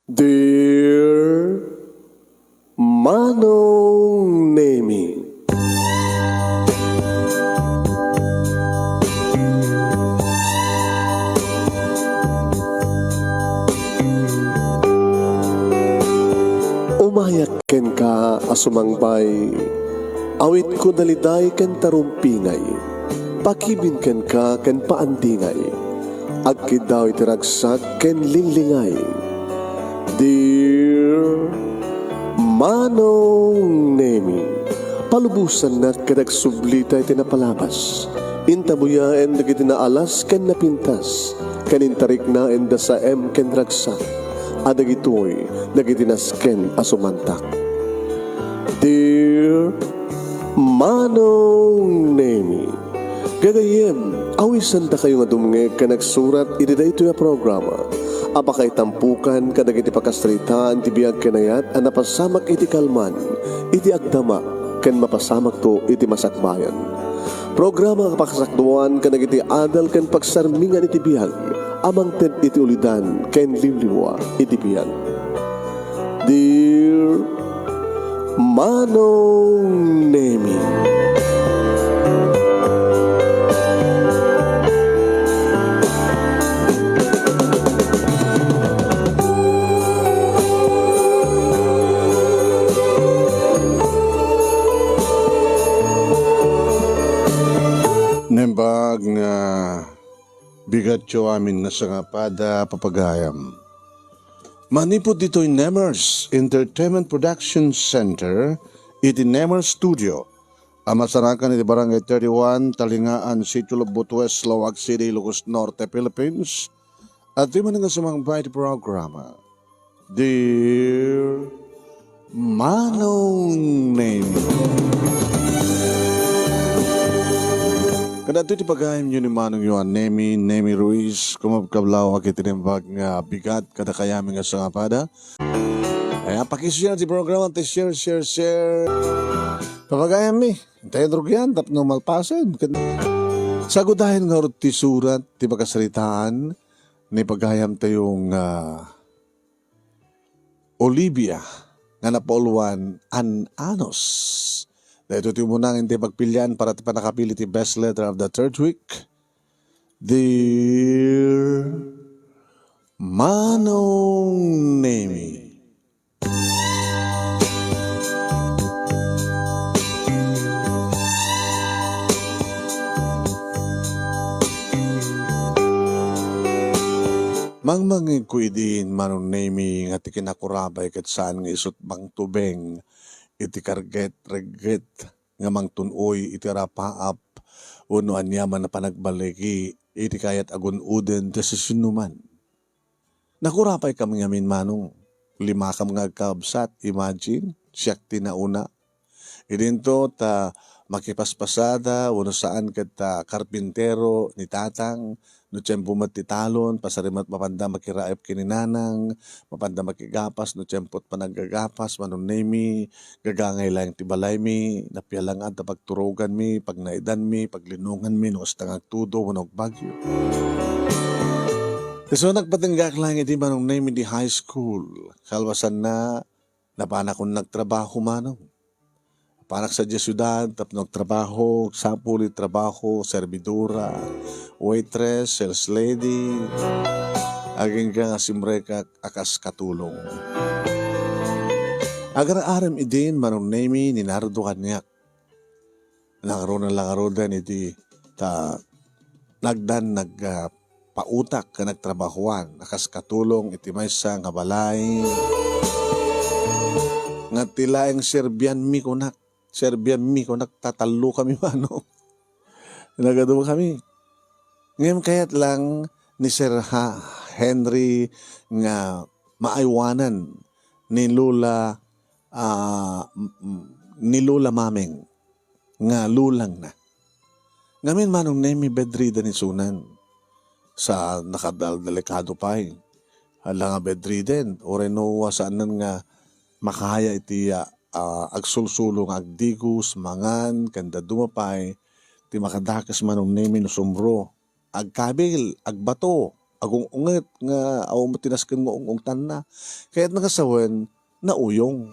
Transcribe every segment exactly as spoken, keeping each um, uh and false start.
Dear Manong Nemi. Umayak kenka a sumangbay, awitko daliday ken tarumpingay, pakibin kenka ken paandingay, agkiddaw iti ragsak ken linglingay. Dear Manong Nemi, palubosannak ket agsublita iti napalabas. Intabuyaen dagiti naalas ken napintas, ken intariknaenda saem ken ragsak, a dagitoy dagiti nasken a sumantak. Dear Manong Nemi, gagayyem, awisandakayo nga dumngeg ken agsurat iti daytoy a programa a pakaitampukan kadagiti pakasaritaan ti biag ken ayat a napasamak iti kalman, iti agdama, ken mapasamakto iti masakbayan. Programa a pakasakduan kadagiti adal ken pagsarmingan iti biag a mangted iti ulidan ken liwliwa iti biag. Dear Manong Nemi. Naimbag nga bigatyo amin nga sangapada, papagayam. Manipud ditoy Nemers Entertainment Production Center iti Nemers Studio a masarakan iti Barangay thirty-one, Talingaan, Sitio Lobot West, Laoag City, Ilocos Norte, Philippines. Adtoy manen nga sumangbay iti programa, Dear Manong Nemi. Kadagitoy ti pagayamyo ni Manong Yohan Nemi, Nemi Ruiz, kumabkablaw a iti naimbag nga bigat kadakayo amin nga sangapada. Ay, pakishare ti programa, ti share, share, share. Papagayammi, tayo drugian, tapno malpasen. Sagudayen nga urot ti surat, ti pakasaritaan, ni pagayamtayo nga Olivia nga napauluan An-anos. Daytoy ti umuna nga intay pagpilian para ti pannakapili ti best letter of the third week. Dear Manong Nemi. Mangmangngegko idin, Manong Nemi, nga ti kinakurabay ket saan nga isut' mangtubeng iti karget-regget nga mangtun-oy iti arapaap wenno aniaman a panagbaligi iti kayat a gun-oden ti siasinoman. Nakurapaykami ngamin, Manong. Limakam nga agkabsat, imagine, siak ti nauna. Idinto ta makipaspasada wenno saan ket ta karpintero ni tatang, no tiempo met ti talon, pasari met mapanda makiraep ken ni nanang, mapanda makigapas no tiempo ti panaggagapas, Manong Nemi, gagangay laeng ti balaymi, napialangan ta pagturoganmi, pagnaidanmi, paglinonganmi no kasta nga agtudo wenno agbagyo. Isu nagpatinggaak laeng idi, Manong Nemi, di high school. Kalpasanna, napanakon nagtrabaho, Manong. Napanak sadiay siudad tapno agtrabaho, agsapul iti trabaho, serbidora, waitress, sales lady, agingga nga simrekak a kas katulong. Agar-arem idin, Manong Nemi, ni Nardo kaniak. Nangarunan la ngaruden iti ta nagdan nag, ah, pautak ken nagtrabahoan a kas katulong iti maysa nga balay. Nga ti laeng serbianmi kunak, serbianmi kunak, tatallokami, Manong. Nagadukami. Ngem kayat lang ni Sir Ha-, Henry nga maaywanan ni Lola, ah, m-, m-, ni Lola Mameng nga lulangna. Ngamin, Manong Nemi, bedridden isunan. Sa nakadal-, delikado pay. Hala nga bedridden, uray no saanen nga makaya iti, ah, ah, agsulsulo nga agdigos, mangan, ken dadduma pay ti makadakes, Manong Nemi, no sumro. Agkabil, agbato, agung-unget nga awan met ti nasken nga ung-ungtanna. Kayatna nga sawen, nauyong.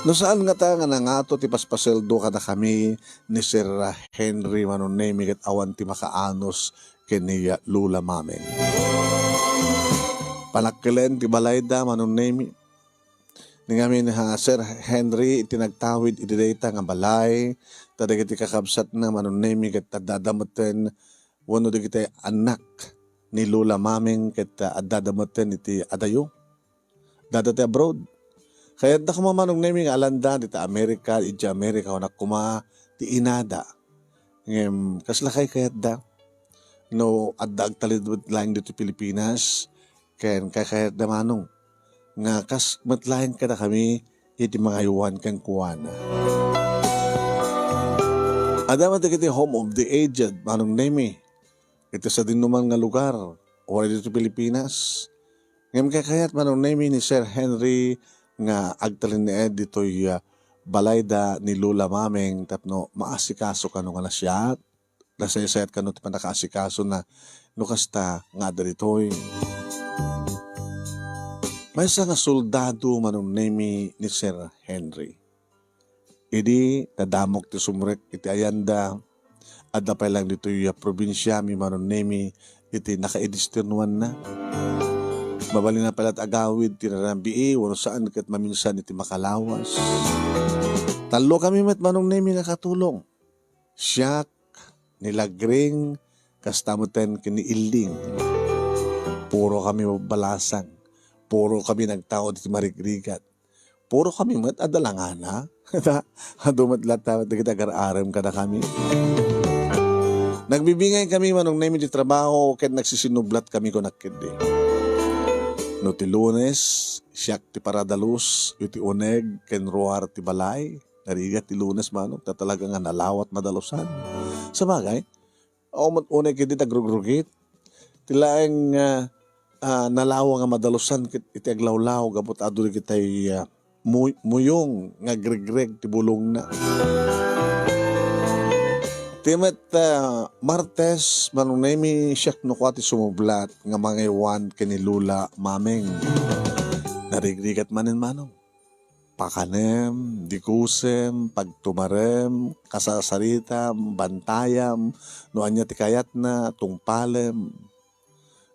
No saan ngata nga nangato ti paspasueldo kadakami ni Sir Henry Manong Nemi ket awan ti makaanus ken ni Lola Maming. Panakkilen ti balayda, Manong Nemi. Ni ngamin, ha, Sir Henry, iti nagtawid iti dayta nga balay, ta dagiti kakabsatna, Manong Nemi, ket addada metten wenno dagiti annak ni Lola Maming ket, ah, addada metten iti adayo. Dada ti abroad. Kayatda koma, Manong Nemi, nga alanda dita Amerika, idiay Amerika, kunak koma ti inada. Ngem, kasla kaykayatda? No adda agtalinaed laeng ditoy Pilipinas, ken kaykayatda, Manong, nga kas met laeng kadakami iti mangaywan kenkuana. Adda met dagiti Home of the Aged, Manong Nemi, iti sadinoman nga lugar, uray ditoy Pilipinas. Ngem kaykayat, Manong Nemi, ni Sir Henry nga agtalinaed ditoy, ah, balayda ni Lola Maming tapno maasikaso kano nga nasiak, nasaysayat kano ti pannakaasikasona no kasta nga adda ditoy. Maysa nga soldado, Manong Nemi, ni Sir Henry. Idi nadamok ti sumrek iti ayanda, adda pay laeng ditoy a probinsiami, Manong Nemi, iti nakaidisturnuanna. Mabalin a pay laeng agawid ti narabii, wenno saan ket maminsan iti makalawas. Tallo kami met, Manong Nemi, nga katulong. Siak, ni Lagring, kasta metten ken ni Illing. Puro kami mabbalasang. Puro kami nagtaud iti marigrigat. Puro kami met adda langana. Adu met latta dagiti agar-arem kadakami. Nagbibingay kami, Manong Nemi, ti trabaho ket nagsisinublat kami kunak ketdi. No ti Lunes, siak ti paradalus iti uneg ken ruar ti balay. Narigat ti Lunes, Manong, ta talaga nga nalawat madalusan. Sabagay, awan met unay ketdi ti agrugrugit. Ti laeng, ah, ah, nalawa nga madalusan ket iti aglawlaw gapu ta adu dagitay, ah, mu-, muyong nga agregreg ti bulongna. Ti met, ah, Martes, Manong Nemi, siak no kua ti sumublat nga mangaywan ken ni Lola Maming. Narigrigat manen, Manong. Pakanem, dikusem, pagtumarem, kasasaritam, bantayam, no ania ti kayatna, tungpalem.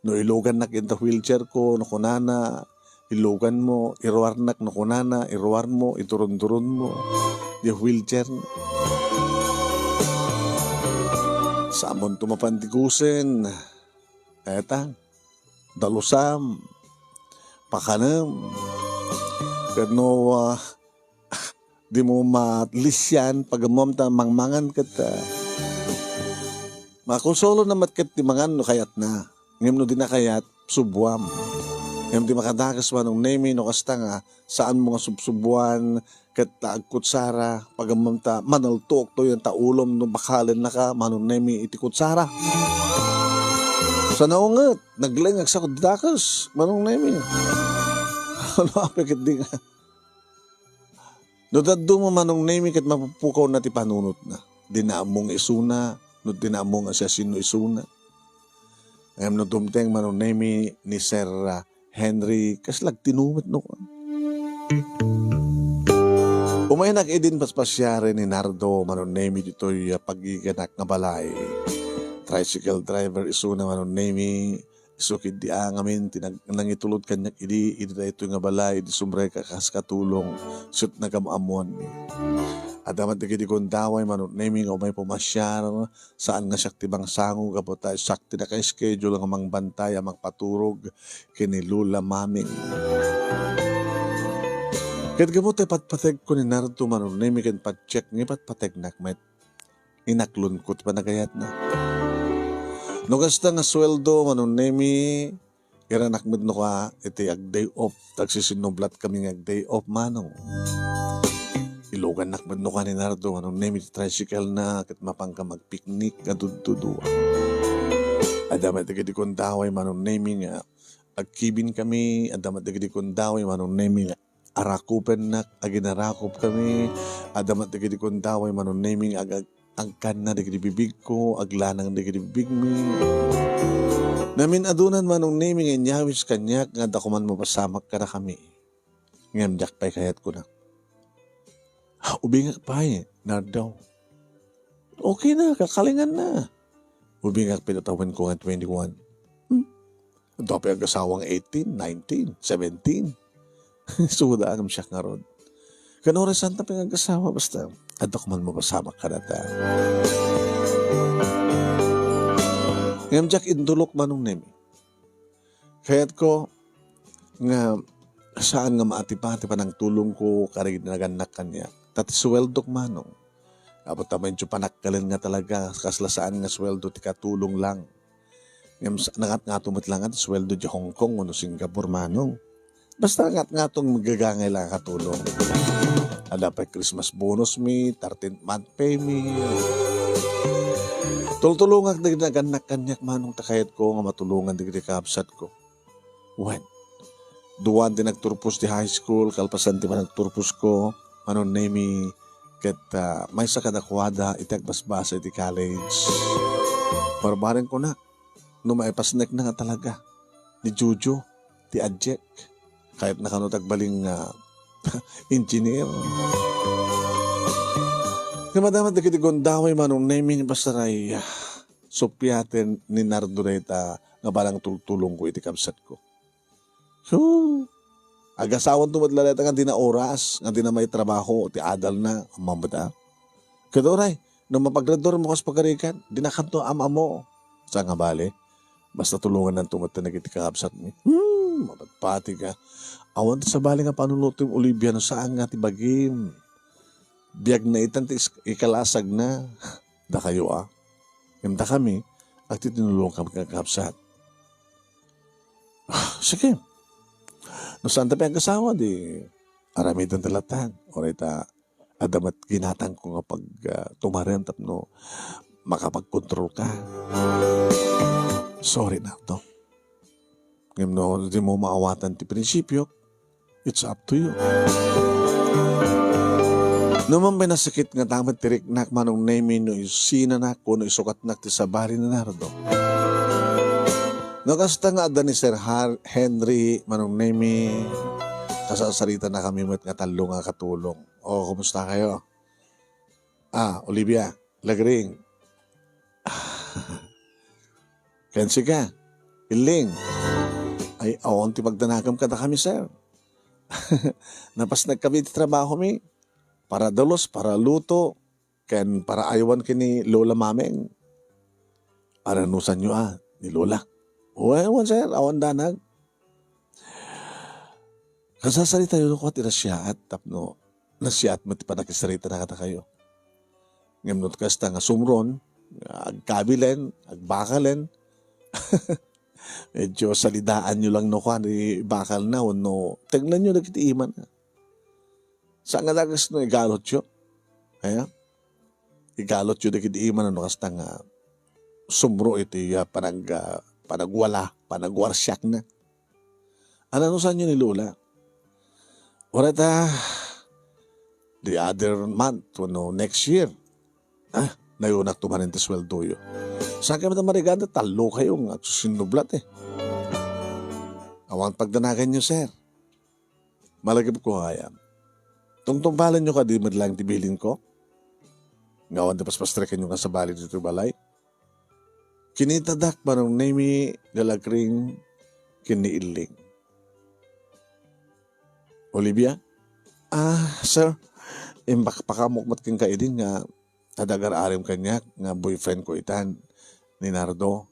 No ilugannak ita wheelchair ko, no kunana, iluganmo, iruarnak, no kunana, iruarmo, iduronduronmo, di wheelchair. Samonto mapan dikusen, eta, dalusam, pakanem. Ket no, ah, dimo malisian, pagammom ta mangmangan ket, ah, makonsolona met ket ti mangan no kayatna. Ngem no dina kayat, subbuam. Ngem ti makadakes, Manong Nemi, no kasta nga saanmo nga subsubbuan, ket ta agkutsara, pagammom ta manaltuok to yan ta ulom no bakalennaka, Manong Nemi, iti kutsara. Saan a unget, naglaing agsakot dakes, Manong Nemi. Ano apay ketdi nga? No dadduma, Manong Nemi, ket mapupukawna ti panunotna. Dina ammo nga isuna, no dina ammo nga siasino isuna. Ngem no dumteng, Manong Nemi, ni Sir, ah, Henry, kasla agtinumet no. Umaynak idin paspasiaren ni Nardo, Manong Nemi, ditoy, ah, pagiganak nga balay. Tricycle driver isuna, Manong Nemi, isu ketdi a ngamin ti nag-, nangitulod kaniak idi, idi daytoy nga balay, idi sumrek a kas katulong, ket nagam-ammoanmi. Adda met dagiti gundaway, Manong Nemi, nga umay pumasiar, saan nga siak ti mangsango gapu ta siak ti naka-schedule nga mangbantay a mangpaturog ken ni Lola Maming. Ket gapu ta ipatpategko ni Nardo, Manong Nemi, ken pagcheck nga ipatpategnak met, inaklonko ti panagayatna. No kasta nga sueldo, Manong Nemi, iranak met no ka iti ag-day off, ta agsisinublat kami nga ag-day off, Manong. Ilugannak met no ka ni Nardo, Manong Nemi, ti tricycle na, ket mapanka magpiknik nga tudtudua. Adda met dagiti gundaway, Manong Nemi, nga agkibin kami, adda met dagiti gundaway, Manong Nemi, nga arakupennak, aginarakop kami, adda met dagiti gundaway, Manong Nemi, nga ag-, agkanna dagiti bibigko, aglanang dagiti bibigmi. Namin-adunan Manong Nemi nga inyawis kaniak nga adda koman mapasamak kadakami. Ngem diak pay kayat kuna. Ubingak pay, Nardo. Okay na, kakalingan na. Ubingak pay tawenko nga twenty-one. Hmm? Adda pay agasawang eighteen, nineteen, seventeen. Suda, anam siak ngarud. Kano oras santa pay nga agasawa, basta. Adda koman mapasamak kadata. Ngem diak intulok Manong Nemi. Kayatko nga saan nga maatipa ti panagtulongko kadagiti nagannak kaniak. Ta ti suweldok Manong, apo ta medyo panakkalen nga talaga, kasla saan nga suweldo ti katulong lang. Ngem sa-, nangatngato met lang ti suweldo di Hong Kong wenno Singapore Manong. Basta nangatngato nga maggagangay lang a katulong. Adda pay Christmas bonus mi, thirteenth month pay mi. Tultulongak dagiti nagannak kaniak Manong ta kayatko nga matulongan dagiti kabsatko. Wen, duan ti nagturpos ti high school, kalpasan ti panagturposko, Manong Nemi, ket, ah, maysa kadakuada iti agbasbasa iti college. Barbareng kunak, no maipasnekna nga talaga ni Jojo ti adiak. Kayatna kano ti agbalin nga engineer. Ngem adda met dagiti gundaway Manong Nemi, basta ay, ah, suppiaten ni Nardo dayta nga panangtultulongko iti kabsatko. So, agasawanto met la dayta nga dina oras, nga dina maitrabaho ti adalna, ammom met a. Ket uray, no mapagraduarmo kas pagarigan, dinakanto am-ammo. Saan nga bale, basta tulongannanto met dagiti kakabsatmi. Hmm, mapatpati ka. Awan ti sabali nga panunotem, Olivia, no saan nga ti bagim. Biagna itan ti is-, ikalasagna. Dakayo a. Ngem dakami, agtitinulongkami kakabsat. Ah, sige. No saanta pay agasawa, di aramidenta latta. Uray ta, adda met ginatangko nga pag, ah, tumaren tapno makapagkontrolka. Sorry, Nardo. Ngem no dimo maawatan ti prinsipio, it's up to you. No man pay nasakit nga tamet ti riknak, Manong Nemi, no isinanak wenno isukatnak ti sabali ni Nardo. No kasta nga adda ni Sir Har-, Henry, Manong Nemi, kasasaritanakami met nga tallo nga katulong. O, kumusta kayo? Ah, Olivia, Lagring. Ken sika, Illing. Ay, awan ti pagdanagem kadakami, sir. Napasnekami iti trabahomi. Para dalos, para luto, ken para aywan ken ni Lola Mameng. Aranusanyo a ni Lola. Wen, wen, sir, awan danag. Kasasaritayo kua ti nasiaat tapno nasiaat met ti pannakisarita kadakayo. Ngem no kasta nga sumron, nga agkabilen, agbakalen, medyo salidaanyo lang no kua ti bakalna wenno tengnenyo dagiti imana. Saan nga dakes no igalotyo. Aya? Igalotyo dagiti imana no kasta nga sumro iti, ah, panag-, ah, panagwala, panagwarsiakna. Aranusanyo ni Lola. Uray ta, the other month, wenno next year. Ah, nayunak tumanen ti sueldoyo. Saan kayo met a marigada? Tallo kayo nga agsusinnublat, eh. Awan pagdanaganyo, sir. Malagipko aya. Tungtungpalenyo kadi met laeng ti bilinko? Nga awan ti paspastrekanyo nga sabali ditoy balay? Kinitadak, Manong Nemi, Lala Kring, ken ni Illing. Olivia? Ah, sir, imbakpakamok met kenka idi nga adda agar-arim kaniak nga boyfriend ko itan, ni Nardo.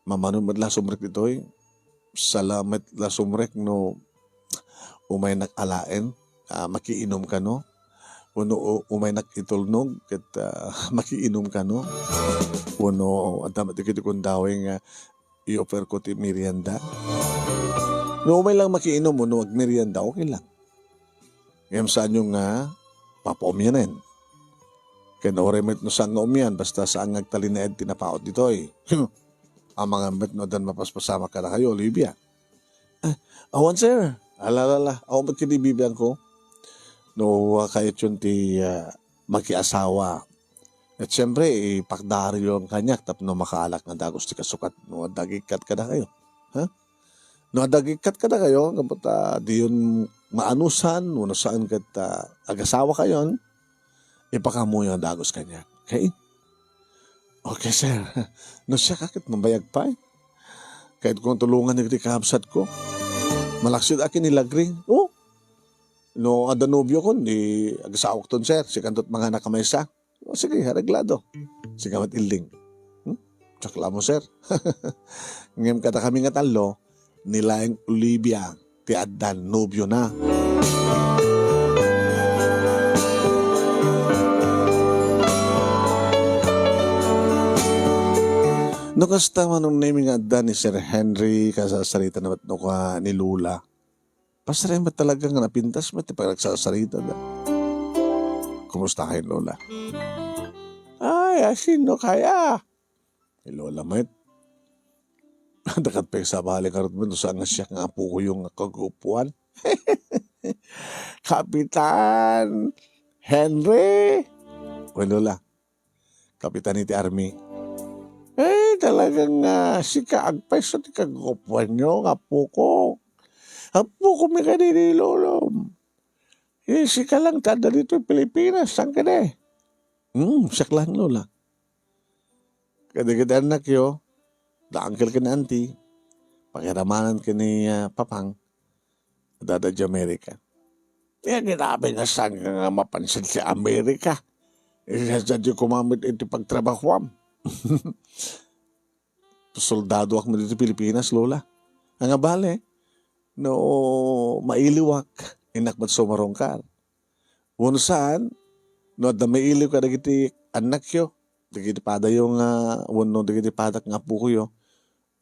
Mamano met la sumrek ditoy. Sala met la sumrek no umaynak alaen, ah, makiinom kano. Wenno u-, umaynak itulnog ket, ah, makiinom kano. Wenno adda met dagiti gundaway nga i-offer ko ti merienda. No umay lang makiinom wenno agmerienda, okay lang. Ngem saanyo nga papaumyanen. Ken uray met no saan nga umian, basta saan nga agtalinaed ti napaut ditoy. Amangan met no addan mapaspasamak kadakayo, Olivia. Ah, awan, sir. Ala, ala, ala. Awan met kadi bibiangko. No, ah, kayatyon ti, ah, makiasawa. Ket siempre, ipakdariyo kaniak tapno makaalak nga dagus ti kasukat no adda agikkat kadakayo. Ha? No adda agikkat kadakayo, gapu ta diyon maanusan, wenno saan ket, ah, agasawakayon, ipakaammoyo nga dagus kaniak. Okay? Okay, sir. No siak a ket mabayag pay. Kayatko nga tulongan dagiti kakabsatko. Malaksid a ken ni Lagring. Oh, no adda nobiokon, di agasawakton, sir. Sikanto ti manganak a maysa. O sige, areglado. Sika met Illing. Hmm? Diak la ammo, sir. Ngem kadakami nga tallo, ni laeng Olivia ti addan nobiona. No kasta, Manong Nemy, nga adda ni Sir Henry, kasarsarita na met no ka ni Lola. Pasrem met talaga nga napintas met ti panagsasaritada. Kumusta kayo, Lola? Ay, asino kaya? Ni Lola met. Dakat pay sabali karot met, no saan nga siak nga apokoyo nga kagupuan. Kapitan Henry! Wen, Lola, kapitan iti army. Eh, talagang, ah, sika agpayso ti kagupuanyo nga apoko. Apoko mi kadi ni lolom. Eh, sika lang ti adda ditoy Pilipinas, saan kadi? Hmm, siak lang, Lola. Kadagiti annakyo, da uncle ken auntie, pakiramanan ken ni, ah, papang, adda idiay Amerika. Ti aginapay nga saan nga mapansin ti Amerika? Idiay koma met iti pagtrabahoam. Soldadoak met iti Pilipinas, Lola. Ania bale, no mailiwak, innak met sumarungkar. Wenno saan, no adda mailiw kadagiti annakyo, dagiti padayo nga, wenno dagiti padak nga apokoyo,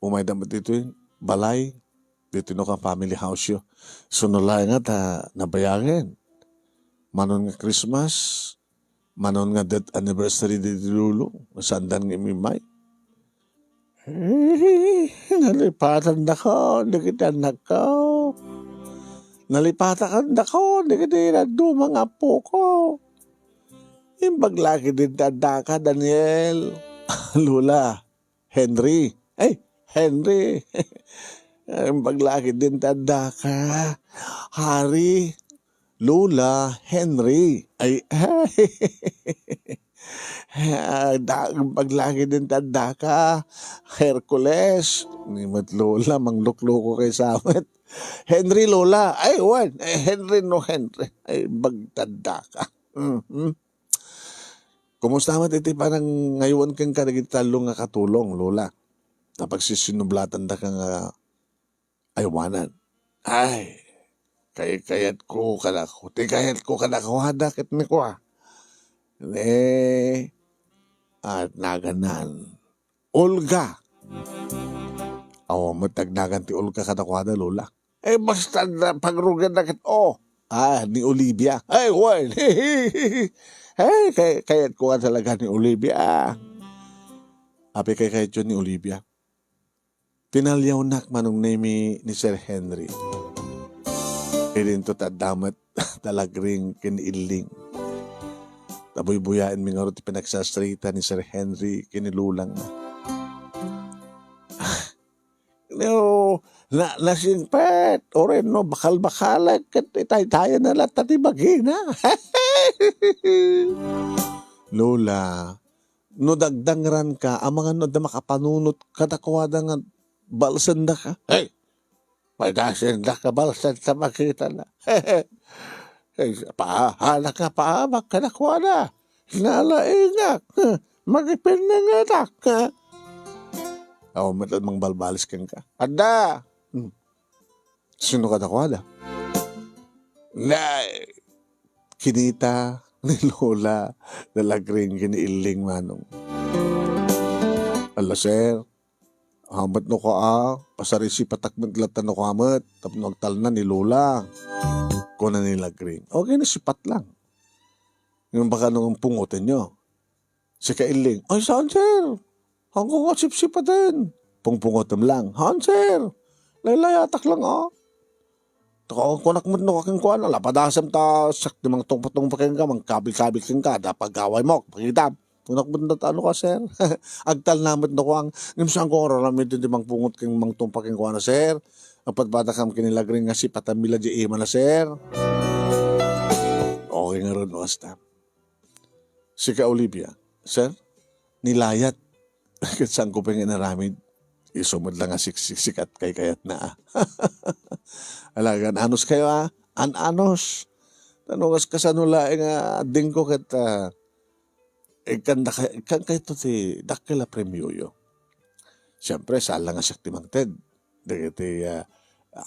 umayda met ditoy balay, ditoy no ka family house yo. Isu no laeng ta nabayagen. Manon nga Christmas, manon nga death anniversary ditoy lolo, saandan nga immay. Eh, nalipatandako dagiti annakko. Nalipatakandako dagiti dadduma nga appoko. Imbag la ketdin ti addaka, Daniel. Lola, Henry. Ay, Henry. Imbag la ketdin ti addaka, Harry. Lola, Henry. Ay, ay. Ah, da-, imbag la ketdin ti addaka, Hercules. Ni met Lola, manglukloko kaysa met. Henry, Lola. Ay, wen. Eh, Henry, no Henry. Ay, imbag ti addaka. Mhm. Kumusta met iti panangaywan kenka dagiti tallo nga katulong, Lola? Napagsisinnublatandaka nga aywanan. Ay, kaykayatko kadako. Ti kayatko kadakuada ket ni kua. Ni, ah, naganan. Olga. Awan met ti agnagan ti Olga kadakuada, Lola. Eh, basta na, pagrugianna ket, oh. Ah, ni Olivia. Ay, wen. Ay, kay-, kayatko nga talaga ni Olivia. Apay kaykayatyo ni Olivia? Tinaliawnak, Manong Nemy, ni Sir Henry. Idinto ti adda met da Lagring ken Illing. Nabuybuyaenmi ngarud ti panagsasarita ni Sir Henry ken ni Lolang. No, na-, nasingpet, uray no bakal-bakalek, ket itaytayanna latta ti bagina. Lola, no dagdangranka, amangan no adda makapanunot kadakuada nga balsendaka. Hey! Padasendak nga balsen ta makitana. Hey, paanak nga paabak kadakuada. Nalaingak. Magipinnangedak. Awan met la mangbalbalis kenka. Adda. Hmm. Sino kadakuada? Na, kinita ni Lola da Lagring ken ni Illing, Manong. Ala, sir, amet no kua, pasarisipatak met latta no kua met, tapno agtalna ni Lola, kuna ni Lagring. Okay, nasipat lang. Ngem baka no pungotenyo. Sika Illing, "Ay, saan, sir? Haanko nga sipsipaten." Pungpungotem lang, "Haan, sir. Laylayatak lang, ah. Kunak met no kakenkuana, lapadasem ta siak ti mangtungpa-tungpa kenka, mangkabil-kabil kenka, da pagawaymo, pakitam." Kunak met, "Ano ka, sir?" Agtalna met no kuan. Ngem saanko nga aramid ti mangpungot ken mangtungpal kenkuana, sir. Agpadpadakam ken ni Lagring nga sipatan mi la diay imana, sir. Okay ngarud no kasta. Sika, Olivia, sir, nilayat. Ket saanko pay nga inaramid. Isu met la nga siksiksikat kaykayatna, a. Ala, an-anos kayo, a. An-anos. Ta no kas-, kasano laeng nga addingko ket, a, ikkan-, ikkankayto ti dakkel a premioyo. Siempre, saan la nga siak ti mangted dagiti, a,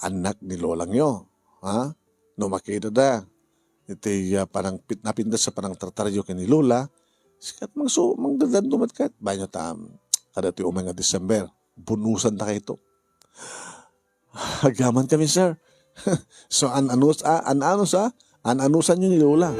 annak ni lolangyo, ha? No makitada iti, a, panangpit-, napintas a panangtartaryo ken ni Lola, sikat mangsu-, mangdadando met ket, baino ta, um, kada ti umay nga December, bunusandakayto. Agyaman kami, sir. So, an-anus-, a, an-anus-, a, an-anusanyo ni Lola.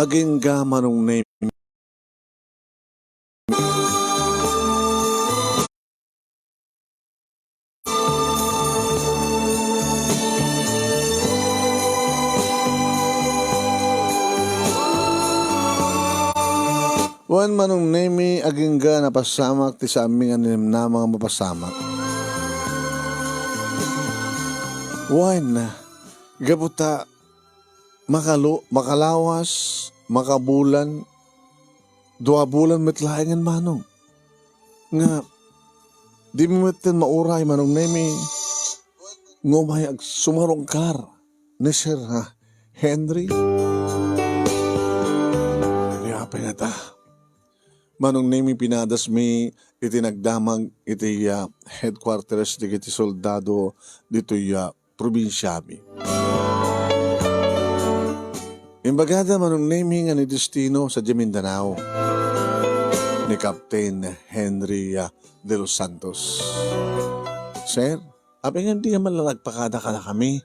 Agingga, Manong Nemi. Wen, Manong Nemi, agingga napasamak ti saanmi nga ninamnama nga mapasamak. Wen, gapu ta makalo-, makalawas, makabulan, dua bulan met laengen, Manong. Nga, dimi metten mauray, Manong Nemi, nga umay agsumarungkar ni Sir, ha, Henry. Kaya pa nga ta, Manong Nemi, pinadasmi iti nagdamag iti, ah, headquarters dagiti soldado ditoy, ah, probinsiami. Imbagada, Manong Nemi, nga ni destino sadiay Mindanao ni Captain Henry, ah, de los Santos. Sir, apay nga dika man la nagpakada kadakami,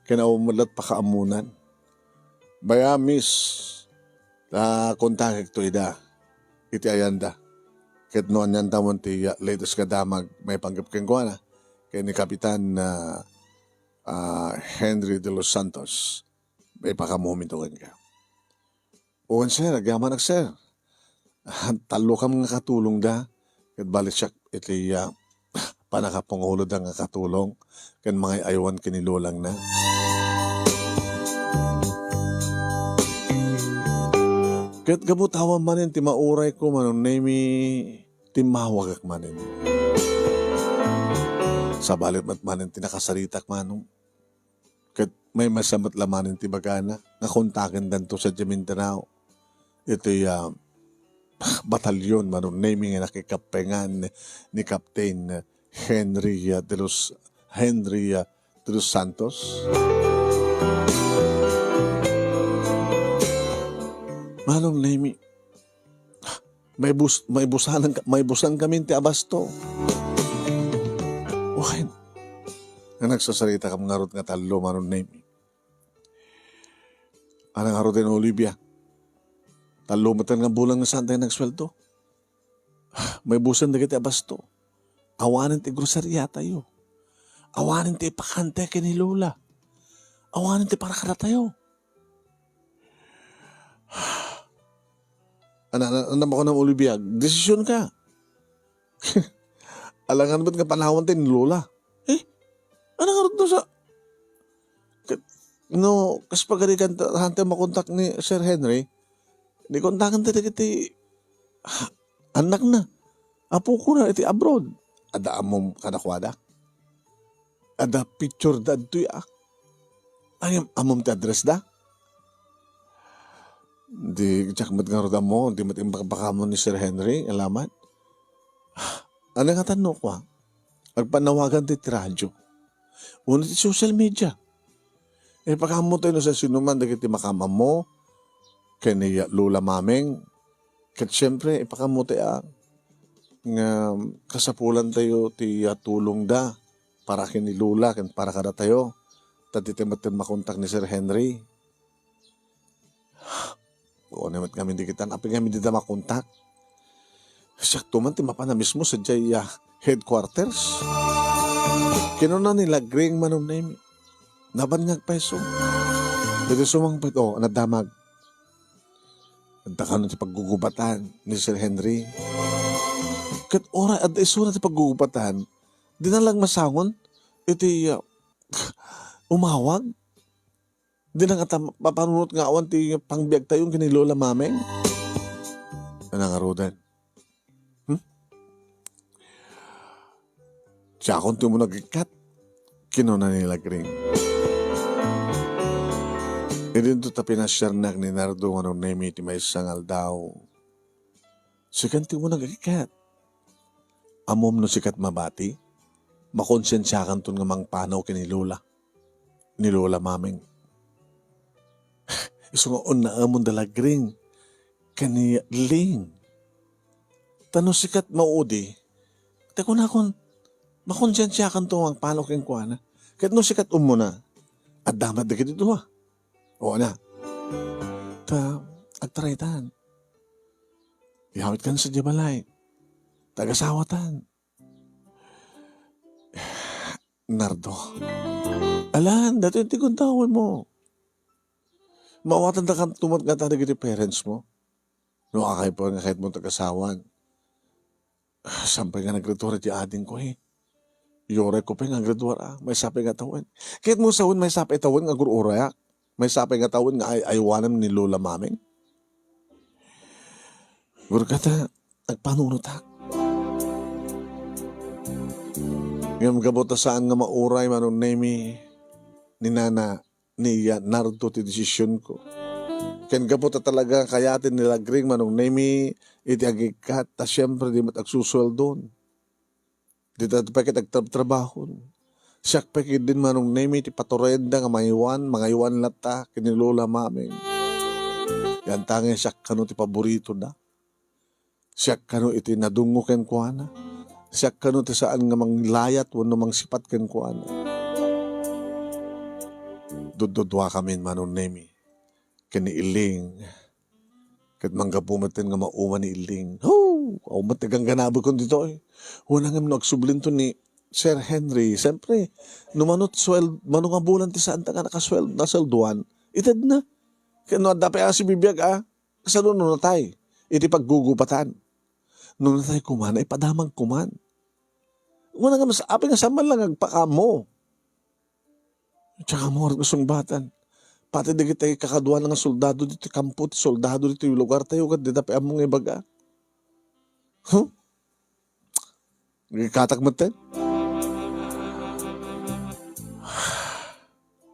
ken awan met la ti pakaammonan. Bay-am, miss, ta kontakekto ida iti ayanda. Ket no aniantamon ti, ah, latest nga damag maipanggep kenkuana, ken ni Kapitan, ah, ah, Henry de los Santos, maipakammominto kenka. Wen, sir, agyamanak, sir. Tallokam nga katulongda, ket bali siak iti, ah, pannakapanguloda nga katulong ken mangay-aywan ken ni lolangna. Ket gapu ta awan manen ti maurayko, Manong Nemi, timmawagak manen. Sabali met manen ti nakasaritak, Manong. Ket maymaysa met la manen ti ibagana nga kontakendanto sadiay Mindanao. Iti, ah, batalyon, Manong Nemi, nga nakikappengan ni Captain Henry, ah, de los, Henry, ah, de los Santos. Manong Nemi, maibus-, maibusanan ka-, maibusan kami ti abasto. Wen, nga nagsasaritakam ngarud nga tallo, Manong Nemi. Ania ngarud, Olivia? Tallo met nga bulan nga saan tayo nagsueldo. Maibusan dagiti abasto. Awanen ti groceria tayo. Awanen ti ipakan tayo ken ni Lola. Awanen ti para kadatayo. Ana, ana, ana, makunam, Olivia, desisyon ka. Alangan met nga panawan tayo ni Lola. Eh, ania ngarud no sa-, ket, no, kas pagarigan ta, saan tayo makontak ni Sir Henry, di kontaken tayo dagiti, ah, annakna. Apokona iti abroad. Adda ammom kadakuada. Adda picture da adtoy, a. Ay, ammom ti address da? Di, diak met ngarud ammo, di met imbakbakam ni Sir Henry, alaman. Ania ngatan no kua? Agpanawagan ti, ti radio. Wenno ti social media. Ipakammo tayo no sa sinuman dagiti makamammo, ken ni Lola Mameng. Ket siempre, ipakammo tayo, a, nga kasapulan tayo ti, a, tulongda para ken ni Lola, ken para kadatayo. Ta dita met ti makontak ni Sir Henry. Kunak met ngamin dagita, apay ngamin dida makontak? Siakto man ti mapan a mismo sadiay, ah, headquarters. Kinuna ni Lagring, Manong Nemi. Naban nga agpayso. Iti sumangpet, o, nadamag. Adda kano ti paggugubatan ni Sir Henry. Ket uray adda isuna ti paggugubatan, dina lang masangon iti, ah, umawag. Dina ngata mapanunot nga awan ti pangbiagtayo ken ni Lola Mameng. Nangaruden. Hmm? Siakon ti umuna agikkat, kinuna ni Lagring. Idinto ta pinasiarnak ni Nardo, Manong Nemi, ti maysa nga aldaw. Sikan ti umuna agikkat. Ammom no sikat mabati, makonsensiakanton nga mangpanaw ken ni Lola, ni Lola Mameng. Isu nga unnaemon da Lagring ken ni Ling. Ta no sikat maudi, ta kunakon, makonsensiakanto nga mangpanaw kenkuana. Ket no sikat ummuna, adda met dagiti dua. O, ana. Ta, agtaraytan. Yawitkan sadiay balay. Tagasawatan. Nardo. Alan, datoy ti gundawem mo. Maawatandaka met ngata dagiti parents mo. No, apay nga kayatmo tagasawatan. Ah, saan pay nga naggraduar ti adingko, eh? Uray ko pay nga aggraduar, ah. Maysa pay nga tawen. Kayatmo sawen, maysa pay tawen nga agur-urayak. Maysa pay nga tawen nga ay-, aywanem ni Lola Mameng. Gurgata, agpanunotak. Ngem gapu ta saan nga mauray, Manong Nemi, ni Nana, ni Nardo ti desisionko. Ken gapu ta talaga kayaten ni Lagring, Manong Nemi, iti agikkat, ta siempre, di met agsusueldon. Dita pay ket agtrabtrabahon. Siak pay ketdin, Manong Nemi, ti paturayenda nga mangaywan, mangaywan latta ken ni Lola Mameng. Yantangay siak kano ti paboritoda. Siak kano iti nadungngo kenkuana. Siak kano ti saan nga manglayat wenno mangsipat kenkuana. Dudduduakamin, Manong Nemi, ken ni Iling. Ket manggapu metten nga mauma ni Iling. Ho! Awan met ti gangganabekon ditoy. Wen, ngem no agsublinto ni Sir Henry, siyempre, no mano suwel-, mano nga bulan ti saanta nga nakasuwel-, nasueldoan, itedna. Ket no adda pay a sibibiag a, kasano no natay iti paggugubatan? No natay koma, naipadamag koma. Wen, ngem sa-, apay nga saan man lang agpakaammo? Diak ammo nga sungbaten. Pati dagiti kakaduana nga soldado ditoy kampo, ti soldado ditoy lugartayo, ket dida pay ammo nga ibaga. Huh? Agikkatak metten?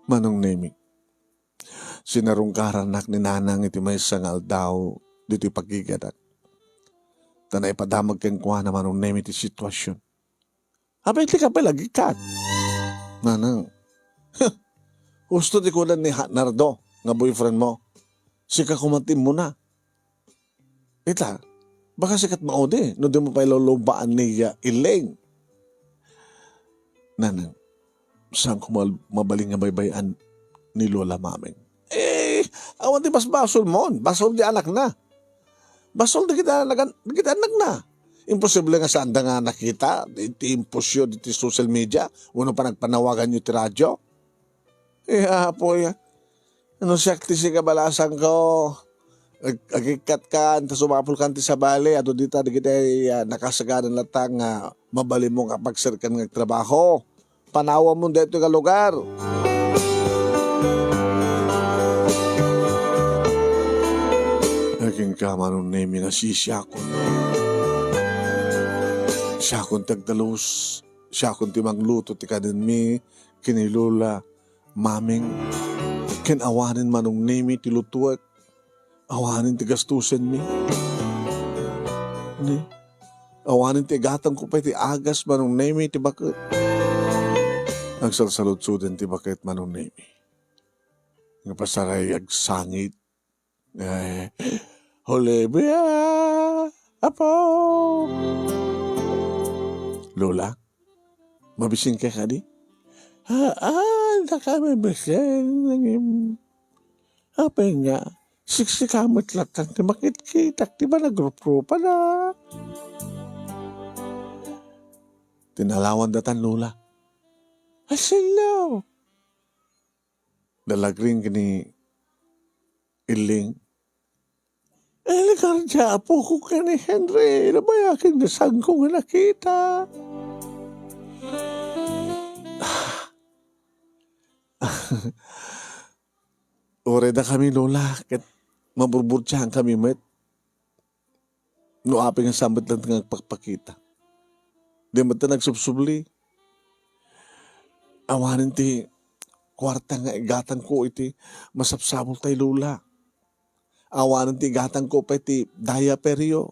Manong Nemi, sinarungkarannak ni Nanang iti maysa nga aldaw ditoy pagiganak. Ta naipadamag kenkuana, Manong Nemi, ti situasion. Apay, ti ka pay la agikkat? Nanang, huh, husto ti kunan ni Ha-, Nardo nga boyfriend mo. Sika koma ti immuna. Ita, baka sikat maudi no di mo pay lulubaan ni, ah, Iling. Nanang, saan ko mal-, mabalin nga baybay-an ni Lola Mameng? Eh, awan ti basbasolmon. Basol ti anakna. Basol dagiti nagan-, dagiti annakna. Imposible nga saanda nga nakita ti, ti impostyo ditoy social media wenno panagpanawaganyo ti radyo. Eh, Apo, ya. No siak ti sika, balasangko. Ag-, agikkat kan, ta sumapul kan ti sabali, adu dita dagiti, ah, nakasagana latta nga mabalinmo nga pagserkan nga agtrabaho. Panawamon daytoy nga lugar. Agingga, Manong Nemi, nasisiakon. Siakon ti agdalus, siakon ti mangluto ti kanenmi ken ni Lola Mameng, ken awanen, Manong Nemi, ti lutuek, awanen ti gastusenmi. Ni, awanen ti igatangko pay ti agas, Manong Nemi, ti baket. Agsalsaludsodden ti baket, Manong Nemi. Nga pasaray agsangit. Eh, Olivia, Apo. Lola, mabisinka kadi? Haan, daka mabisin, nangem. Apay nga, Siksika met latta ti makitkitak ti panagruprupada. Tinalawanda tan Lola. Hello! Nalagring ni Iling. Ilikar ti apokok ken ni Henry, nabayagen nga saanko nga nakita. Uray dakami, Lola, ket maburburtiankami met. No apay nga saan met latta nga agpakpakita. Di met ta nagsubsubli. Awanen ti kuarta nga igatangko iti masapsapultay, Lola. Awanen ti igatangko pay ti diaperyo.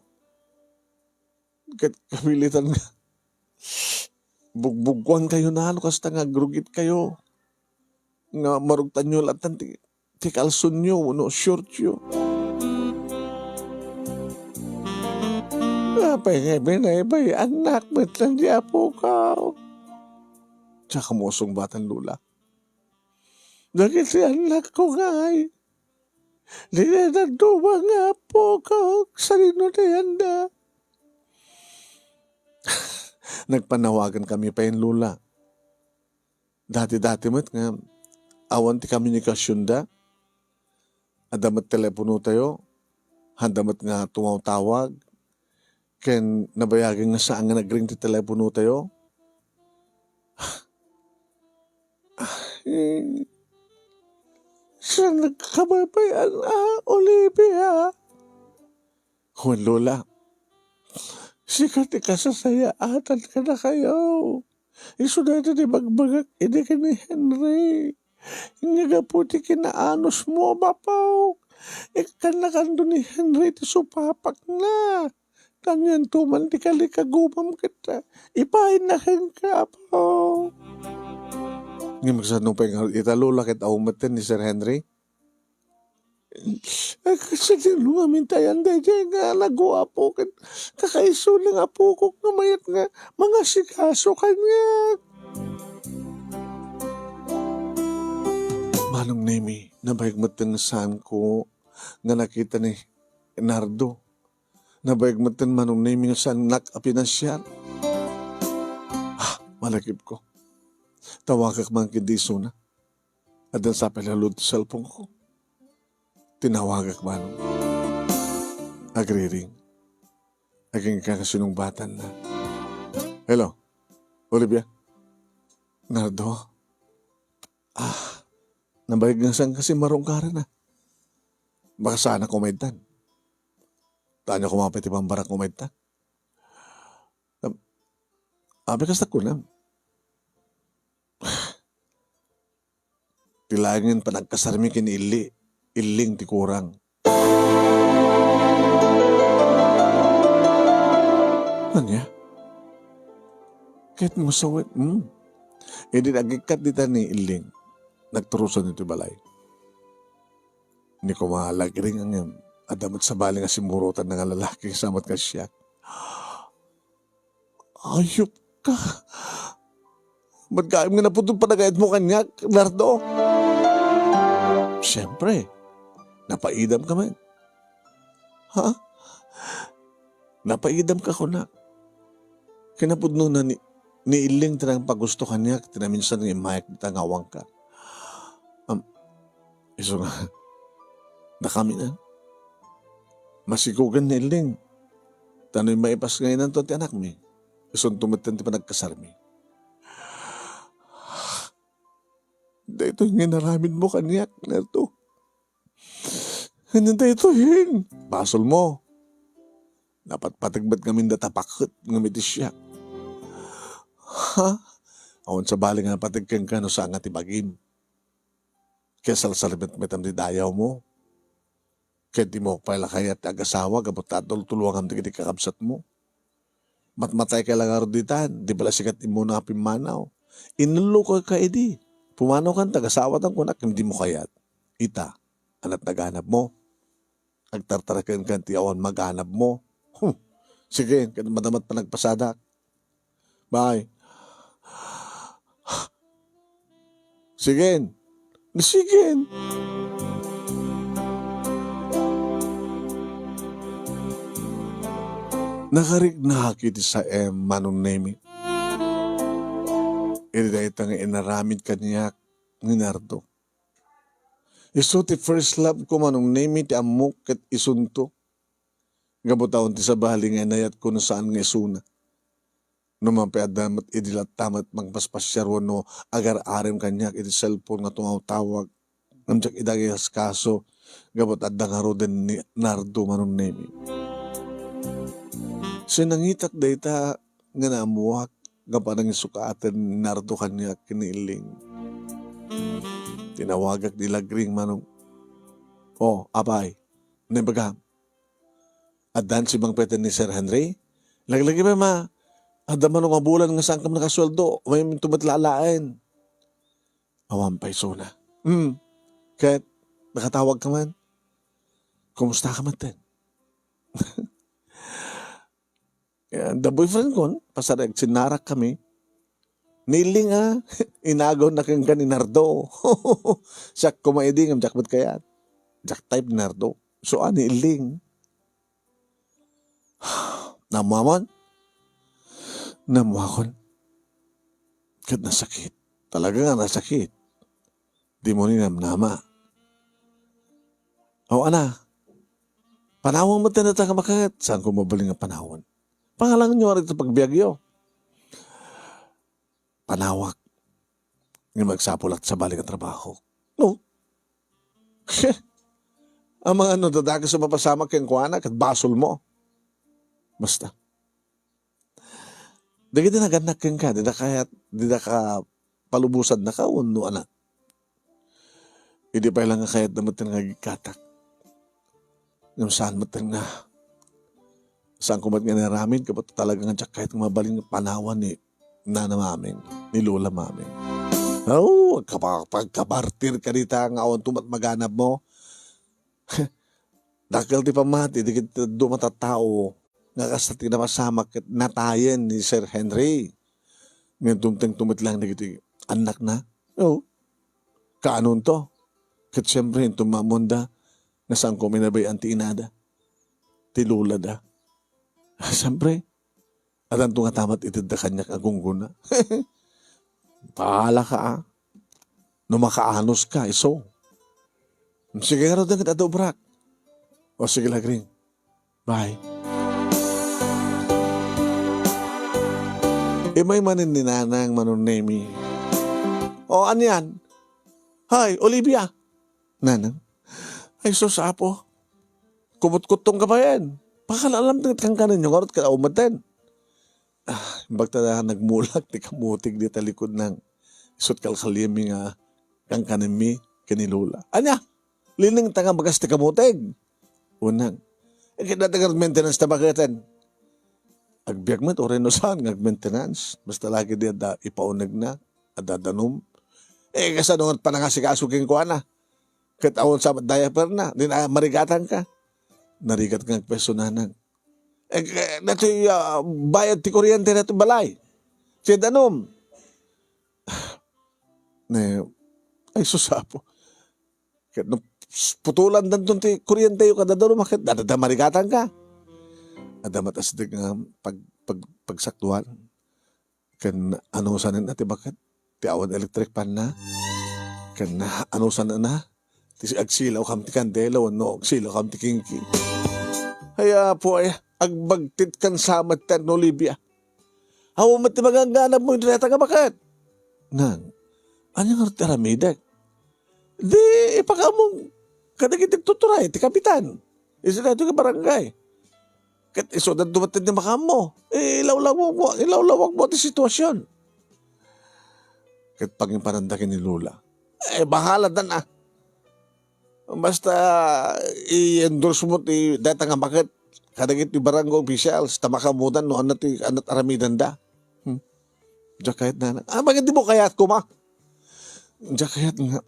Ket kabilitan nga bugbugkuankayo na no kasta nga agrugitkayo. Nga marugtanyo latta ti, ti kalsonyo wenno shortyo. Apay nga binaybay-annak met laeng ti apokak? Diak mausungbat, Lola. Dagiti annakko ngay, dida dadduma nga apokak, sadino ti anda? Nagpanawagankami pay, Lola. Dati-dati met nga awan ti komunikasionda. Adda met teleponotayo, adda met nga tumawtawag, ken nabayagen nga saan nga nagring ti teleponotayo. Eh, saan nagkabaybay-an a, Olivia? Wen, Lola, sika ti kasasayaatan kadakayo. Isu daytoy ti ibagbagak idi ken ni Henry. Nga gapu ti kinaanusmo, bapok, ikkannakanto ni Henry ti supapakna. Kanianto man ti kalikagumam ket ipaayna kenka, apo. Ngem kasano pay nga ita, Lola, ket awan metten ni Sir Henry? Ay, kasano ngamin ti ayan daydiay nga naguapo ket kakaisuna nga apokok nga mayat nga mangasikaso kaniak? Manong Nemi, nabayag metten nga saanko nga nakita ni Nardo. Nabayag metten, Manong Nemi, nga saannak a pinasiar. Ah, malakipko. Tawagak man ketdi isuna. Addan sa pay la lud ti cellphone ko. Tinawagak, Manong. Agriring. Agingga nga sinungbatanna. Hello, Olivia? Nardo? Ah, nabayag nga saanka simmarungkaran, a. Baka saanak umaytan. Tanya koma pay ti pambarak umaytan. Am, apay kasta kunam? Ti laengen panagkasarmi ken ni Illi-, Illing ti kurang. Ania? Ket mo sawen, hmm? Idi agikkat dita ni Illing, nagturusan iti balay. Ni kuma lagring ngem, adda met sabali nga simmurotan nga lalaki sa met nga siak. Ayupka. Ba't gayam nga napudno panagayatmo kaniak, Nardo? Siempre, napaidamka met. Ha? Napaidamka, kuna. Kinapudnona ni, ni Illing ti nangpagusto kaniak, ti naminsan nga immayak dita nga awanka. Am, isu nga, dakami na. Masikogen ni Illing. Ta no maipas nga inanto ti anakmi, isunto metten ti panagkasarmi. Daytoy nga inaramidmo kaniak, Nardo. Ania daytoy, hin? Basolmo. Napatpateg met ngamin data paket ngem iti siak. Ha? Awan sabali nga napateg kenka no saan nga ti bagim. Ket salsalbet met ti dayawmo. Ket dimo pay la kayat ti agasawa gapu ta tultulongam dagiti kakabsatmo. Matmatayka la ngarud ditan, di bala sika ti immuna a pimmanaw. Inulloka idi. Pumanawkan ta agasawatan kunak, ngem dimo kayat. Ita, ania ti naganabmo? Agtartarakenka ti awan maganabmo. Hmm. Sige, ket madama ti panagpasadak. Bye. Sigen. Sigen. Nakariknak iti saem, Manong Nemi. Iti dayta nga inaramid kaniak ni Nardo. Isu ti first love ko, Manong Nemi, ti ammok ket isunto. Gapu ta awan ti sabali nga inayatko no saan nga isuna. No man pay adda met idi latta met mangpaspasiar wenno agar-arem kaniak iti cellphone nga tumawtawag, ngem diak ida inkaskaso gapu ta adda ngaruden ni Nardo, Manong Nemi. Sinangitak dayta nga naammoak gapu a nangisukaten ni Nardo kaniak ken ni Illing. Tinawagak ni Lagring, Manong. "O, apay, naimbagam? Addan simmangpeten ni Sir Henry? Laglagipen, ma. Adda manen nga bulan nga saankam nakasueldo. Umayminto met laeng." Awan pay isuna. Hmm. Ket, nakatawagka man? Kumustakam metten? Eh, adda boyfriend kon, pasar agsinnarakkami. Ni Illing a, inagawna kenka ni Nardo. Siak koma idi, ngem diak met kayat. Diak type ni Nardo. So, a, ni Illing. Naammuamon? Naammuakon. Ket nasakit. Talaga nga nasakit. Dimo ni namnama. O, ana, panawen met dayta nga baket. Saanko mabalin nga panawen? Pangalangenyo ari ti pagbiagyo. Panawak. Ngem agsapulak ti sabali nga trabaho. No? Amangan no dadakes a mapasamak kenkuana, ket basolmo. Basta. Dagiti nagannak kenka, dida kayat, dida ka palubosannaka wenno anak? Idi pay la nga kayatda metten nga agikkatak. Ngem saan metten nga, saanko met nga inaramid, gapu ta talaga nga diak kayat nga mabalin nga panawen ni Nana Maming, ni Lola Maming. Aw, agkapa-, agkabartir ka dita nga awan to met maganabmo. Dakkel ti pammati dagiti dadduma a tattao nga kasta ti napasamak ket natayen ni Sir Henry. Ngem dumtengto met laeng dagiti annakna. O, kaanonto? Ket siempre, inton maammoanda nga saanko a minabay-an ti inada, ti lolada. Siempre, addanto ngata met itedda kaniak a gunggona. Bahalaka, a. No makaanoska, isu. Sige, ngarud, dagiti adda ubrak. O, sige, Lagring. Bye. Immay manen ni Nanang, Manong Nemi. O, anian? Hay, Olivia. Nanang. Ay, sus, Apo. Kumutkuttongka bayen. Pakalalam ti kankanenyo, ngarud, ket awan metten. Ah, imbag ta nagmulak ti kamutig dita likud, Nang. Isut' kalkaliemmi nga kankanenmi ken ni Lola. Ania? Linengta nga bagas ti kamutig? Unang. Eh, ket dayta nga maintenance ta baketen. Agbiag met uray no saan nga agmaintenance. Basta lagi di adda ipaunegna, adda danum. Eh, kasano nga panangasikaso kenkuana? Ket awan sa diaperna, di na marigatanka. Narigat nga agpeso, Nanang. Eh, eh, datoy, ah, bayad ti kuryente datoy balay. Ti danum. Ne, ay, sus, Apo. Ket no putulandanton ti kuryente yo kada danum, ket adda marigatanka. Adda met a sideg nga pag-, pag-, pagsakduan. Ken anusanenna ti baket ti awan electric fan na. Ken anusanenna ti agsilawkam ti kandela wenno agsilawkam ti kingking. Ay, Apo, ay, agbagtit kan samet, Nanang Olivia. Awan met ti maganganabmo iti dayta nga baket. Nang, ania ngarud ti aramidek? Di ipakaammo kadagiti agtuturay ti kapitan. Isu daytoy nga barangay. Ket isu daduma ti makaammo. Ilawlawagmo, ilawlawagmo ti situasion. Ket pangipananda ken ni Lola. Eh, bahala dan, ah. Basta i-endorse mo ti dayta nga baket kadagiti barangay officials ta makaammodan no ania ti, ania ti aramidenda. Hmm. Diak kayat, Nanang. Ah, bakit di mo kayat, kuma? Diak kayat nga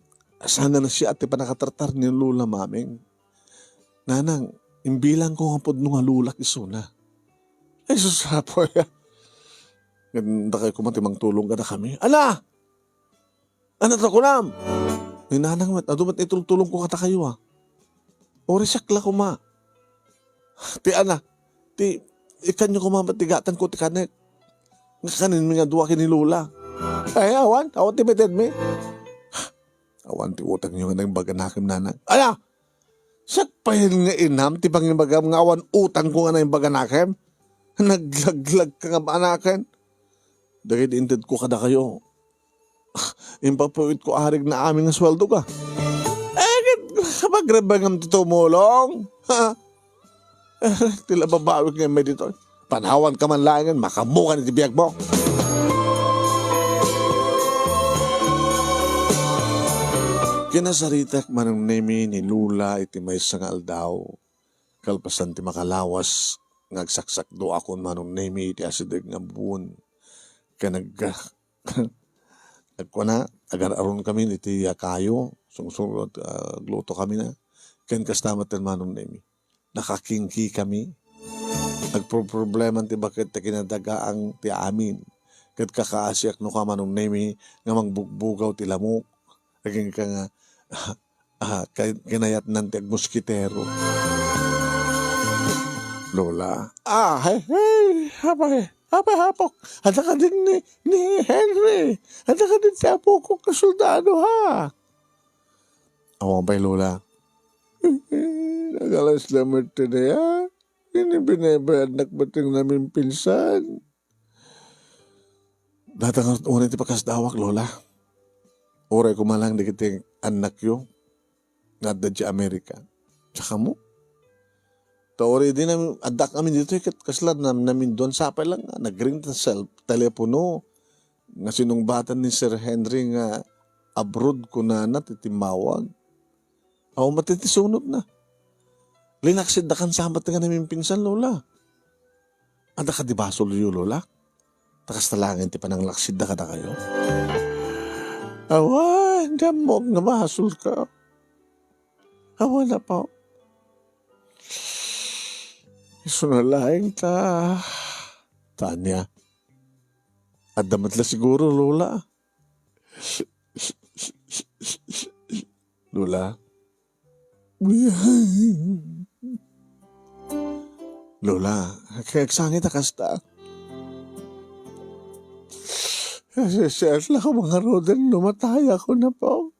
sana nasiat ti panakatartar ni Lola Maming. Nanang, imbilangko nga pudno nga lolak isuna. Ay, sus, Apo, ya. Ngem dakay koma ti mangtulong kadakami. Ala! Ania ti kunam? Ni Nanang met, adu met itultulongko kadakayo, a. Uray siak la koma. Ti ania, ti Ikkanyo koma met ti gatanko ti kanek. Nga kanenmi nga dua ken ni Lola. Ay, awan, awan ti mitedmi. Awan ti utangyo nga naimbag anakem, nanang. Aya! Siak pay nga inam ti pangibagam nga awan utangko nga naimbag anakem? Naglaglag ka nga anaken. Dagiti intedko kadakayo, impapuitko arigna amin nga sueldo ka. Eh, ket kapagrebengam ti tumulong? Ha? Eh, ti la babawik nga immay ditoy. Panawanka man laengen, makaammokan iti biagmo. Kinasaritak, Manong Nemi, ni Lola iti maysa nga aldaw. Kalpasan ti makalawas nga agsaksakduakon, Manong Nemi, iti asideg nga bubon. Ken nag-, nagkuana, agar-arunkami iti kayo, sungsungot, ah, aglutokamina. Ken kasta met, Manong Nemi, nakakingkikami. Nagproproblema ti baket ti kinadagaang ti amin. Ket kakaasiak no ka, Manong Nemi, nga mangbugbugaw ti lamok. Agingga nga, ah, kay-, kinayatnan ti agmoskitero. Lola. Ah, hey, hey, apay, apay, apok. Adda kadin ni, ni Henry. Adda kadin ti apok nga soldado, ha? Awan pay, Lola. Nagalas lamet ti daya. Ini binabayadnak met ti namin pinsan. Data nga unay ti pakasdawak, Lola. Uray ko man lang dagiti annakyo nga adda idiay Amerika. Tsaka mo? Ta uray idi nam-, addak amin ditoy, ket kasla nam-, naminduan sapay lang nga nagring ta cell, telepono nga sinungbatan ni Sir Henry nga abroad kunana ti timmawag. Aw, mati ti sunot na. Linaksiddakan sa met nga namin pinsan, Lola. Adda kadi basolyo, Lola? Ta kasta laengen ti pananglaksidda kadakayo. Awan, di ammok nga basolka. Awan, apo. Isu na laeng ta. Tanya. Adda met la siguro, Lola. Lola. Lola, kay agsangit a kasta. Sisiat la ko mangaruden no matayakon, apo.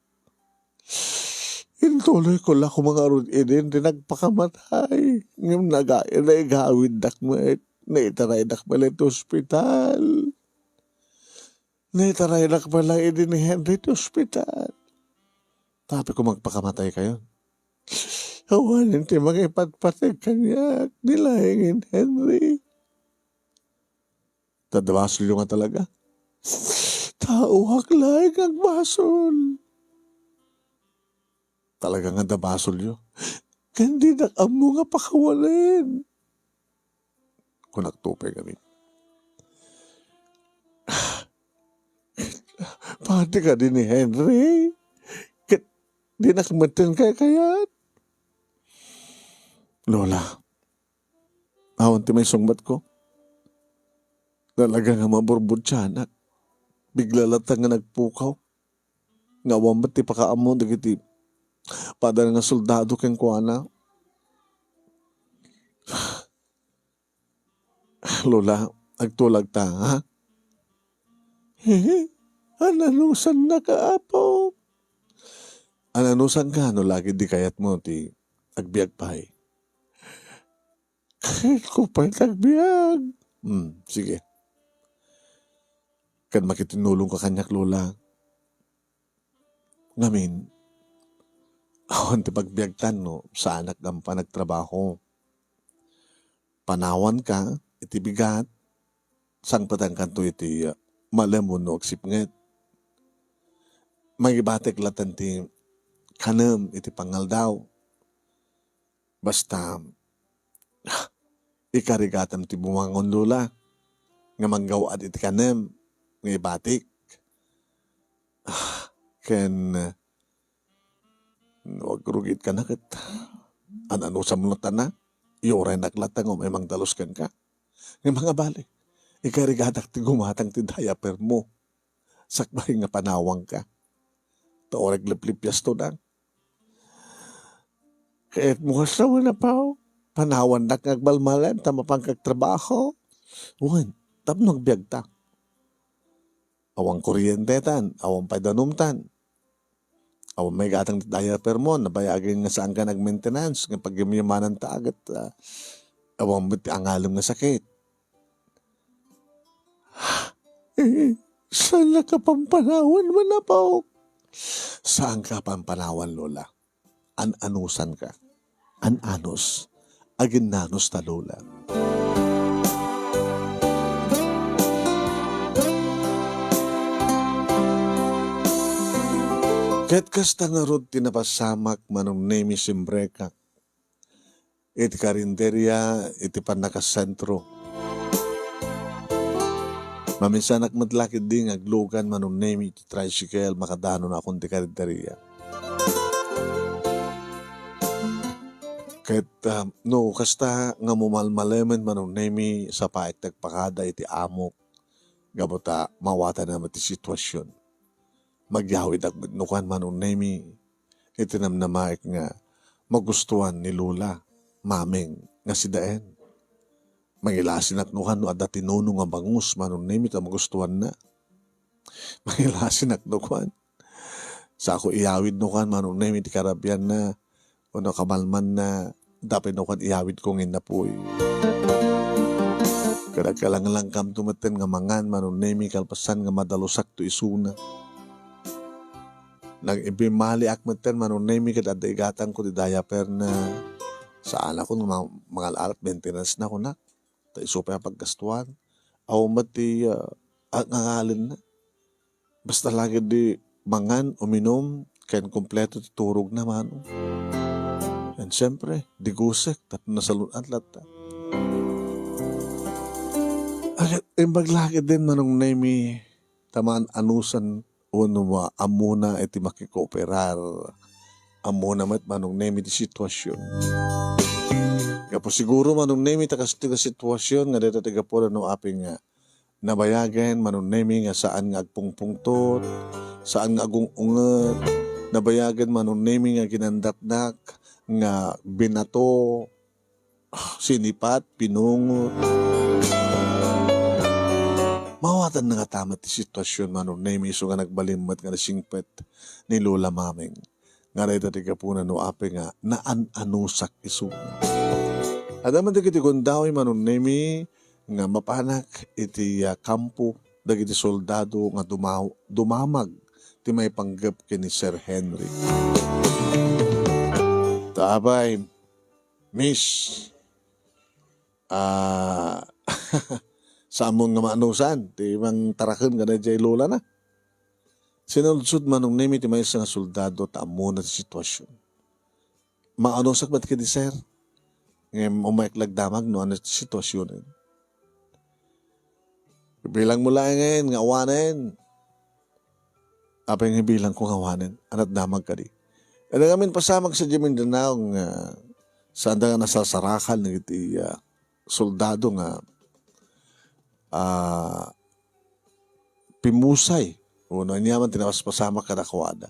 Intuloy ko la ko mangarud idin ti nagpakamatay. Ngem naga-, naigawiddak met. Naitaraydak met iti ospital. Naitaraydak met la idi ni Henry ti ospital. Tapno ko magpakamatay kayon. Awanen ti mangipatpateg kaniak, ni laengen Henry. Ta adda basolyo nga talaga. Taoak laeng nga agbasol. Talaga nga adda basolyo. Ken dinak ammo nga pakawanen. Kunak tupay ngamin. Pati kadi ni Henry? Ket dinak metten kaykayat. Lola, awan ti maisungbatko. Talaga nga maburbudianak. Bigla latta nga nagpukaw. Nga awan met ti pakaammo dagiti padana nga soldado kenkuana. Lola, agtulag ta, ha? Hehe, ananusannak, Apo? Ananusanka no lagi di kayatmo ti agbiag pay? Kayatko pay ti agbiag. Hmm, sige. Ket makitinulongka kaniak, Lola. Ngamin, awan ti pagbiagtan no saanak gapu a nagtrabaho. Panawanka iti bigat, sangpetankanto iti, uh, malem wenno agsipnget. Mangibatek latta ti kanem iti pangaldaw. Basta, ikarigatam ti bumangon, Lola, nga manggaw-ad iti kanem nga ibatik. Ah, ken, no agrugitkanna ket, an-anusam latta, iuraynak latta nga umay mangdalus kenka. Ngem mangabali, ikarigatak ti gumatang ti diapermo. Sakbay nga panawanka. Ta uray agliplipiasto na. Kayatmo kasta, Apo? panawannak nga agmalmalem ta mapanka agtrabaho. Wen, tapno agbiagta. Awan kuryentetan, awan pay danumtan. Awan met gatang ti diaper mo, nabayagen nga saanka nag-maintenance, nga pagyamyamananta ket, ah, awan met ti angalem nga sakit. Saanka a pampanawan, Apo? Saanka a pampanawan, Lola. An-anusanka. An-anus. Aginnanusta, Lola. Ket kasta ngarud ti napasamak, Manong Nemy, simrekak iti karinderia iti pannakasentro. Maminsanak met la ketdi nga aglugan, Manong Nemy, iti tricycle, makadanonakon ti karinderia. Ket, ah, no kasta nga mumalmalemen, Manong Nemy, sapaek ti agpakada iti amok, gapu ta mawatanna met ti situasion. Magyawidak met no kuan, Manong Nemy, iti namnamaek nga magustuan ni Lola, Maming, nga sidaen. Mangilasinak no kuan no adda ti nuno nga bangus, Manong Nemy, ta magustuanna. Mangilasinak no kuan. Saanko iyawid no kuan, Manong Nemy, ti karabianna, wenno kamalmanna, tapno kuan iyawidko nga innapuy. Ket agkalanglangkamto metten nga mangan, Manong Nemy, kalpasan nga madalosakto isuna. Nag-, ibimaliak metten, Manong Nemy, ket adda igatangko ti diaperna. Saanakon nga ma-, mangal-alat maintenance na kunak. Ta isu pay a paggastuan. Awan met ti, ah, a-, angalenna. Basta la ketdi mangan, uminum, ken kompleto ti turogna, Manong. And siyempre, di gusek, tapno nasalun-at latta. Ay, imbag la ketdin, Manong Nemy, ta maan-anusan wenno maammona iti makikooperar. Ammona met, Manong Nemy, ti situasion. Gapu siguro, Manong Nemy, ta kastoy nga situasion nga dayta ti gapuna no apay nga nabayagen, Manong Nemy, nga saan nga agpungpungtot, saan nga agung-unget, nabayagen, Manong Nemy, nga ginandatnak nga binato, sinipat, pinungot. Mawatanna ngata met ti situasion, Manong Nemy, isu nga nagbalin met nga nasingpet ni Lola Maming. Nga dayta ti gapuna no apay nga naan-anusak isu. Adda met dagiti gundaway, Manong Nemy, nga mapanak iti, ah, kampo dagiti soldado nga dumaw-, dumamag ti maipanggep ken ni Sir Henry. Ta apay, Miss, ah, saanmon nga maanusan ti mangtaraken kadaydiay lolana. Sinudsod, Manong Nemy, ti maysa nga soldado ta ammona ti situasion. Maanusak met ketdi, sir. Ngem umayek la agdamag no ania ti situasionen. Ibilangmo laengen nga awanen. Apay nga ibilangko nga awanen? Ania ti damag kadi? Adda ngamin pasamak sadiay Mindanao nga saanda nga nasasarakan dagiti, ah, soldado nga, ah, pimmusay wenno aniaman ti napaspasamak kadakuada.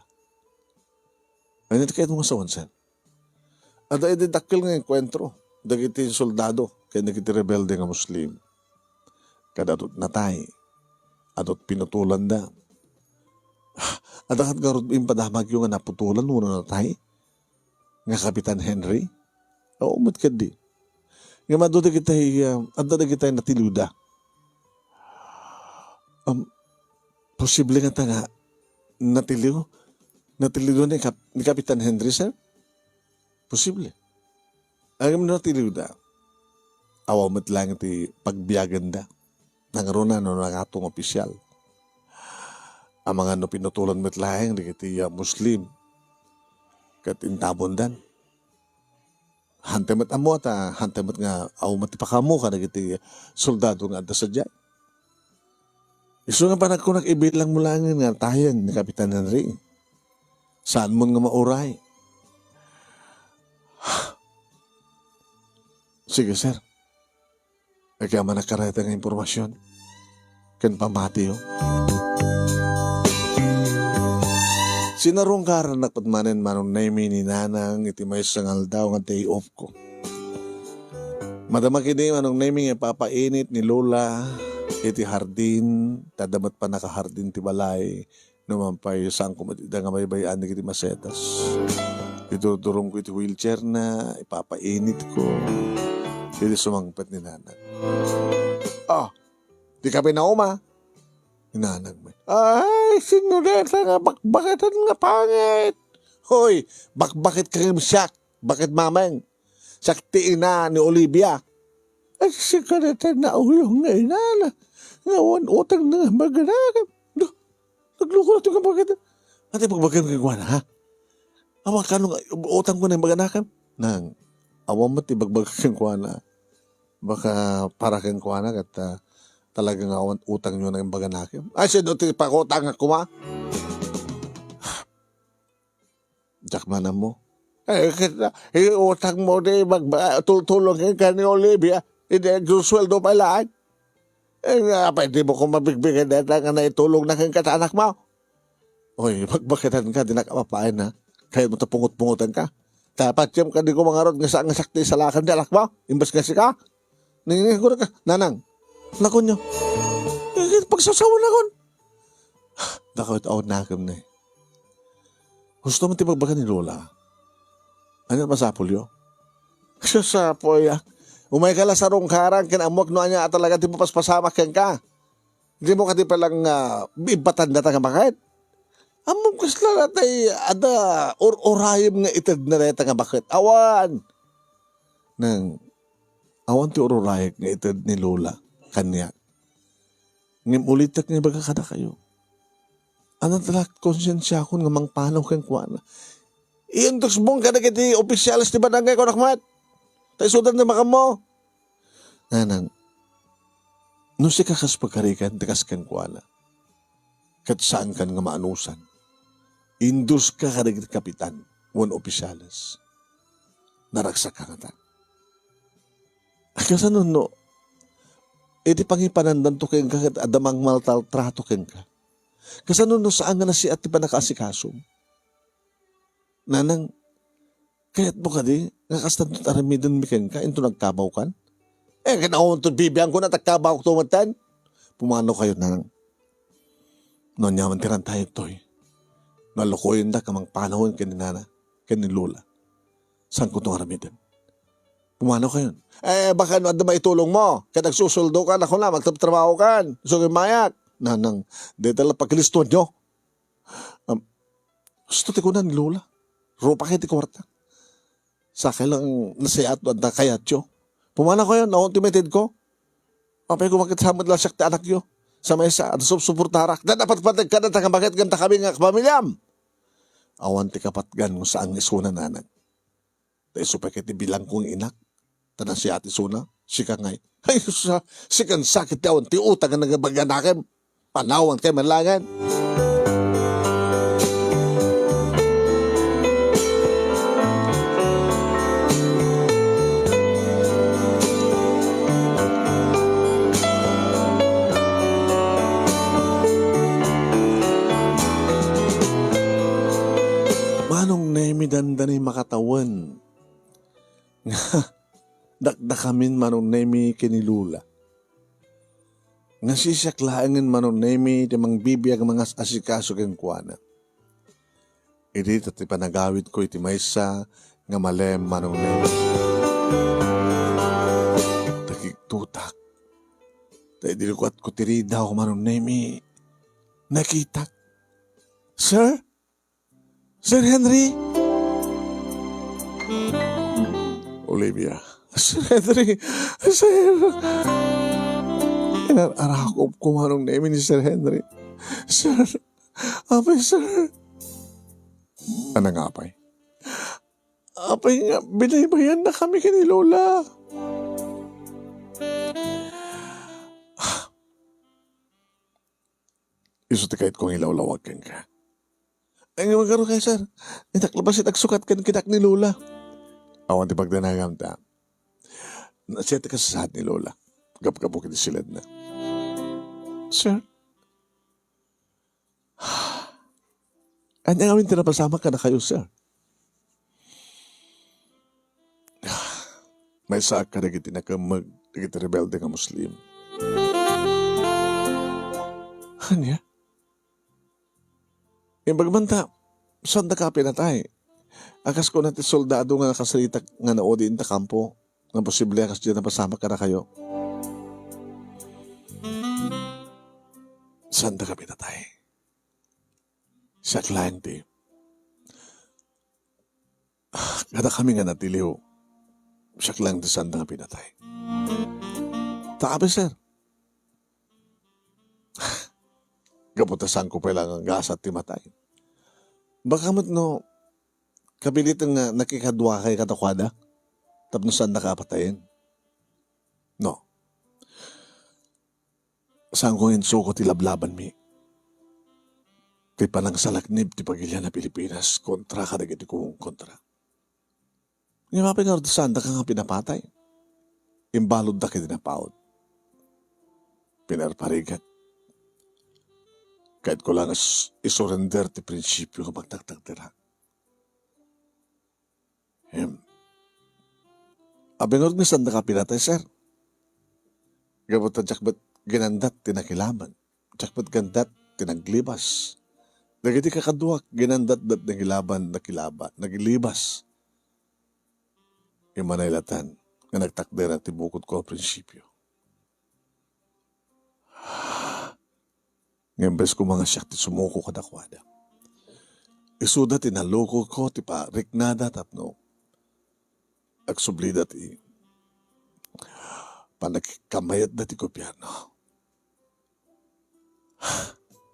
Ania ti kayatmo nga sawen, sir? Adda idi dakkel nga engkuentro dagiti soldado ken dagiti rebelde nga Muslim. Kada adut natay, adut pinutolanda. Adda ket ngarud impadamagyo nga naputolan wenno natay nga Kapitan Henry? Awan met ketdi. Ngem adda dagitay, ah, adda dagitay natiliwda. Um, posible ngata nga natiliw? Natiliw ni Kap-, ni Kapitan Henry, sir? Posible. Ngem no natiliwda, awan met laeng ti pagbiagenda. Nangruna no nangato nga opisyal. Amangan no pinutolan met laeng dagiti, ah, Muslim ket intabondan. Hantay met ammo ta, hantay met nga awan met ti pakaammo kadagiti soldado nga adda sadiay. Isu nga panagkunak, ibilangmo laengen nga natayen ni Kapitan Henry. Saanmon nga mauray. Sige, sir. Agyamanak kadayta nga impormasion ken pamatiyo. Sinarungkarannak met manen, Manong Nemy, ni Nanang iti maysa nga aldaw nga day off ko. Madama ketdi, Manong Nemi, nga ipapainit ni Lola iti hardin, ta adda met pannakahardin ti balay, no man pay saanko met ida nga baybay-an dagiti masetas. Iturturongko iti wheelchair na, ipapainitko. Idi sumangpet ni Nanang. "Ah, di ka pinauma?" Ni Nanang met. "Ay, senyorita nga bakbaketan nga pangit." "Hoy, bakbaket ka ngem siak, baket mameng. Siak ti ina ni Olivia." "Ay, sika dayta nauyong nga inana, nga awan utangna nga imbaganakem." "Adu, nagloko latta nga bakbaket. Ania ti ibagbagam kenkuana, ha? Awan kano nga utangko nga imbaganakem?" "Nang, awan met ti ibagbagak kenkuana. Baka para kenkuana ket, ah, talaga nga awan utangyo nga imbaganakem." "Ay, sino ti pakutangan koma?" "Diak man ammo." "Eh, ket, ah, iutangmo ti ibagba-, tultulong kenka ni Olivia, idi agsusueldo pay laeng. Eh, nga, apay dimo koma bigbigen dayta nga naitulongna kenka ta anakmo?" "Oy, bakbaketanka, dinak apapayen, ha? Kayatmo ta pungot-pungotenka? Ta patiem kadi koma ngarud nga saan nga siak ti isalakan ti anakmo, imbes nga sika? Ningning, agurayka, Nanang. Nakunyo. Eh, pagsasawannakon." "Dakkel ti awan nakem, ne. Husto man ti ibagbaga ni Lola. Ania masapulyo?" "Sus, apoy, ah. Umayka la sa rungkaran ken ammuek no ania a talaga ti mapaspasamak kenka. Dimo kadi pay la nga ibbatan dayta nga baket? Ammom kasla la tay adda ur-urayem nga itedna dayta nga baket. Awan." "Nang, awan ti ur-urayek nga ited ni Lola kaniak. Ngem ulitek nga ibaga kadakayo. Adda la konsensiakon nga mangpanaw kenkuana." "Iendorsemon kadagiti opisyales ti barangay, kunak met. Ta isuda ti makammo." "Nanang, no sika kas pagarikan ti kas kenkuana, ket saankan nga maanusan, indorska kadagiti kapitan wenno opisyales. Naragsakka ngata. Kasano no iti pangipanandanto kenka ket adda mangmaltrato kenka? Kasano no saan nga nasiat ti pannakaasikasom? Nanang, kayatmo kadi nga kastanto ti aramidenmi kenka inton agkabawkan?" "Eh, ket awan to bibiangko no agkabawakto metten. Pumanaw kayo, Nanang. No aniaman ti rantayek toy, no alukoyendak nga mangpanawen ken ni Nana, ken ni Lola, saanko to nga aramiden. Pumanaw kayon." "Eh, baka no adda maitulongmo, ket agsusueldokan, a kuna, magtrabtrabahokan, isu nga immayak." "Nanang, dayta la pakilistoanyo. Am, husto ti kuna ni Lola. Rupak iti kuarta. Sakay lang nasiat no adda kayatyo. Pumanaw kayon, awan ti maitedko. Apay koma ket sa met la siak ti anakyo. Sa maysa, adda supsuportarak. Dayta patpateg kadayta nga baket ngem dakami nga kapamiliam. Awan ti kapatgan no saan nga isuna, Nanang. Ta isu pay ket ti bilangko nga inak. Ta nasiat isuna, sika ngay. Ay, sus, sikan sakit ti awan ti utang nga nagabaganakem. Panawan kay manlangan." Manong Nemi, dandani makatawen nga dakdakamin Manong Nemi ken ni Lola. Nasisiak laengen Manong Nemi ti mangbibiag mangas-asikaso kenkuana. Idi ta ti panagawidko iti maysa nga malem Manong Nemi. Nakigtotak. Ta idi lukuatko ti ridaw Manong Nemi, nakitak. "Sir? Sir Henry?" "Olivia." "Sir Henry! Sir!" Inar-arakop ko Manong Nemi ni Sir Henry. "Sir! Apay, sir!" "Ania nga apay?" "Apay nga, binaybayan na kami ken ni Lola." "Isu ti kayatko nga ilawlawag kenka." "Ay, nga magaro kay, sir. Intak labasit agsukat ken kitak ni Lola." "Awan ti pagdanagam ta. Nasiat ti kasasaad ni Lola. Gapgapu iti siledna." "Sir?" "Ania ngamin ti napasamak kadakayo, sir?" Maysaak kadagiti nakemmeg dagiti rebelde nga Muslim. Ania? Imbag man ta, saandaka a pinatay? A kas kuna ti soldado nga nakasaritak nga naudi ita kampo, nga posible a kasdiay napasamak kadakayo. Saandaka pinatay? Siak laeng ti, kadakami nga natiliw, siak laeng ti saanda nga pinatay. Ta apay, sir? Gapu ta saanko pay la nga gasat ti matay. Baka met no, kabiliten nga nakikaduakay kadakuada tapno saandaka a patayen. No. Saanko nga insuko ti lablabanmi. Ti panangsalaknib ti pagilian a Pilipinas kontra kadagiti kukontra. Ngem apay ngarud saandaka nga pinapatay? Imbaluddak iti napaut. Pinarparigat. Kayatko la nga s-, isurrender ti prinsipio nga pagtaktakderak. Em. Apay ngarud nga saandaka pinatay, sir? Gapu ta diak met ginandat ti nakilaban. Diak met gandat ti naglibas. Dagiti kakaduak, ginandatda ti nakilaban, nakilaba, naglibas. Immanay latan nga nagtakderan ti bukodko a prinsipio. Ngem imbes koma nga siak ti sumuko kadakuada, isuda ti nalukogko ti pariknada tapno agsublida ti panagkamayatda ti gobierno.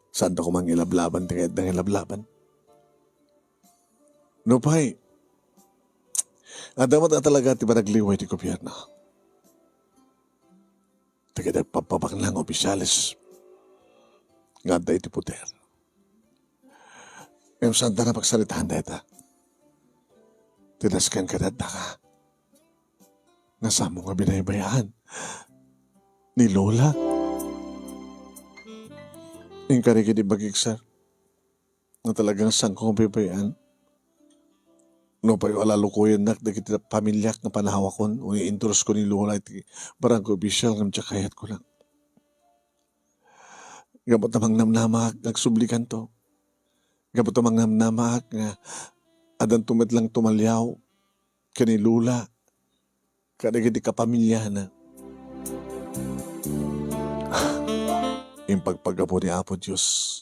Saanda koma nga ilablaban ti kayatda nga ilablaban. Nupay, adda met a talaga ti panagliway ti gobierno. Dagiti agpabpabaknang nga opisyales nga adda iti poder. Ngem saanda nga pagsaritaan dayta. Ti nasken kadaddaka nga saanmo nga binaybay-an ni Lola. Inkari ketdi bagik, sir, nga talagang saanko nga baybay-an. Nupay a lalukoyennak dagiti pamiliak nga panawakon, wenno i-endorse ko ni Lola iti barangay official ngem diak kayatko lang. Gapu ta mangnamnamaak nga agsublikanto. Gapu ta mangnamnamaak nga addanto met lang tumaliaw ken ni Lola kadagiti kapamiliana. Impagpagapu ni Apo Dios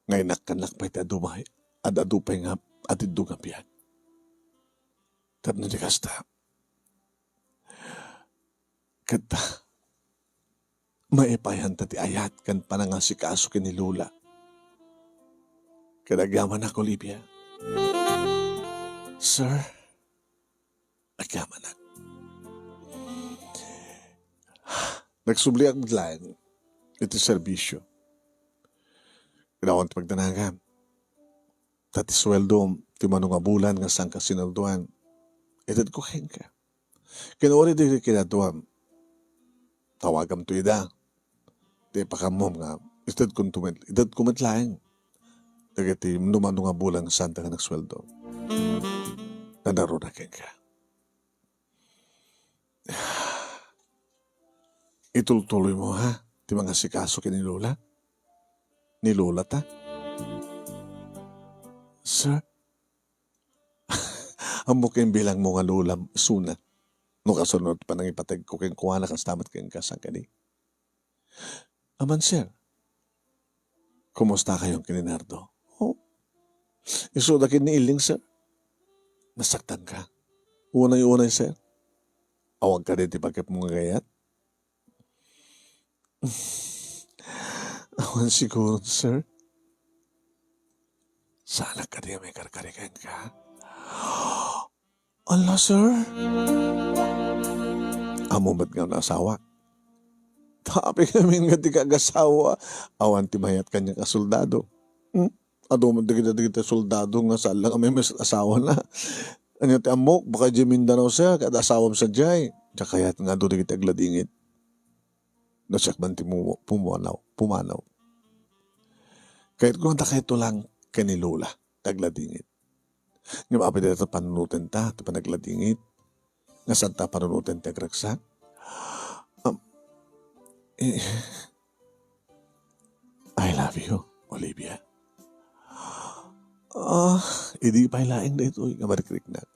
nga inakkannak pay ti adu pay, ad-adu pay nga atiddog nga biag. Tapno di kasta, ket maipayanta ti ayat ken panangasikaso ken ni Lola. Ket agyamanak, Olivia. Sir, agyamanak. Nagsubliak met laeng iti serbisio. Kailangan ti pagdanagan. Ta ti sueldo ti mano nga bulan nga saanka sineldoan, itedko kenka. Ken uray dagiti kinaduam, tawagamto ida. Ti ipakaammo nga itedkonto met, itedko met laeng dagiti mano-mano nga bulan nga saanta nga nagsueldo. Nanaruna kenka. Itultuloymo, ha, ti mangasikaso ken ni Lola? Ni Lola ta? Sir? Ammok nga imbilangmo nga Lola isuna. No kasunod, panangipategko kenkuana kasta met kenka, saan kadi? Aman, sir. Kumusta kayo ken ni Nardo? Oh. Isuda ken ni Iling, sir. Nasaktan ka? Unay-unay, sir. Awan kadi ti baketmo nga gayat? Awan siguro, sir. Saanak kadi a maikarkari kenka? Ala, sir? Ammom met nga no asawak? Tapno ngamin nga dika agasawa, awan ti mayat kaniak a soldado. Hmm? Adu met dagiti, dagiti soldado nga saan la nga maymaysa ti asawana. Ania ti ammok, baka idiay Mindanao siak, ket asawam sadiay. Diak kayat nga adu dagiti agladingit. No siak man ti mu-, pumanaw, pumanaw. Kayatko nga dakayto lang ken ni Lola ti agladingit. Ngem apay dayta panunotenta ti panagladingit? nga saan ta panunoten ti agragsak? Um, eh, I love you, Olivia. Ah, idi pay laeng daytoy nga marikriknak.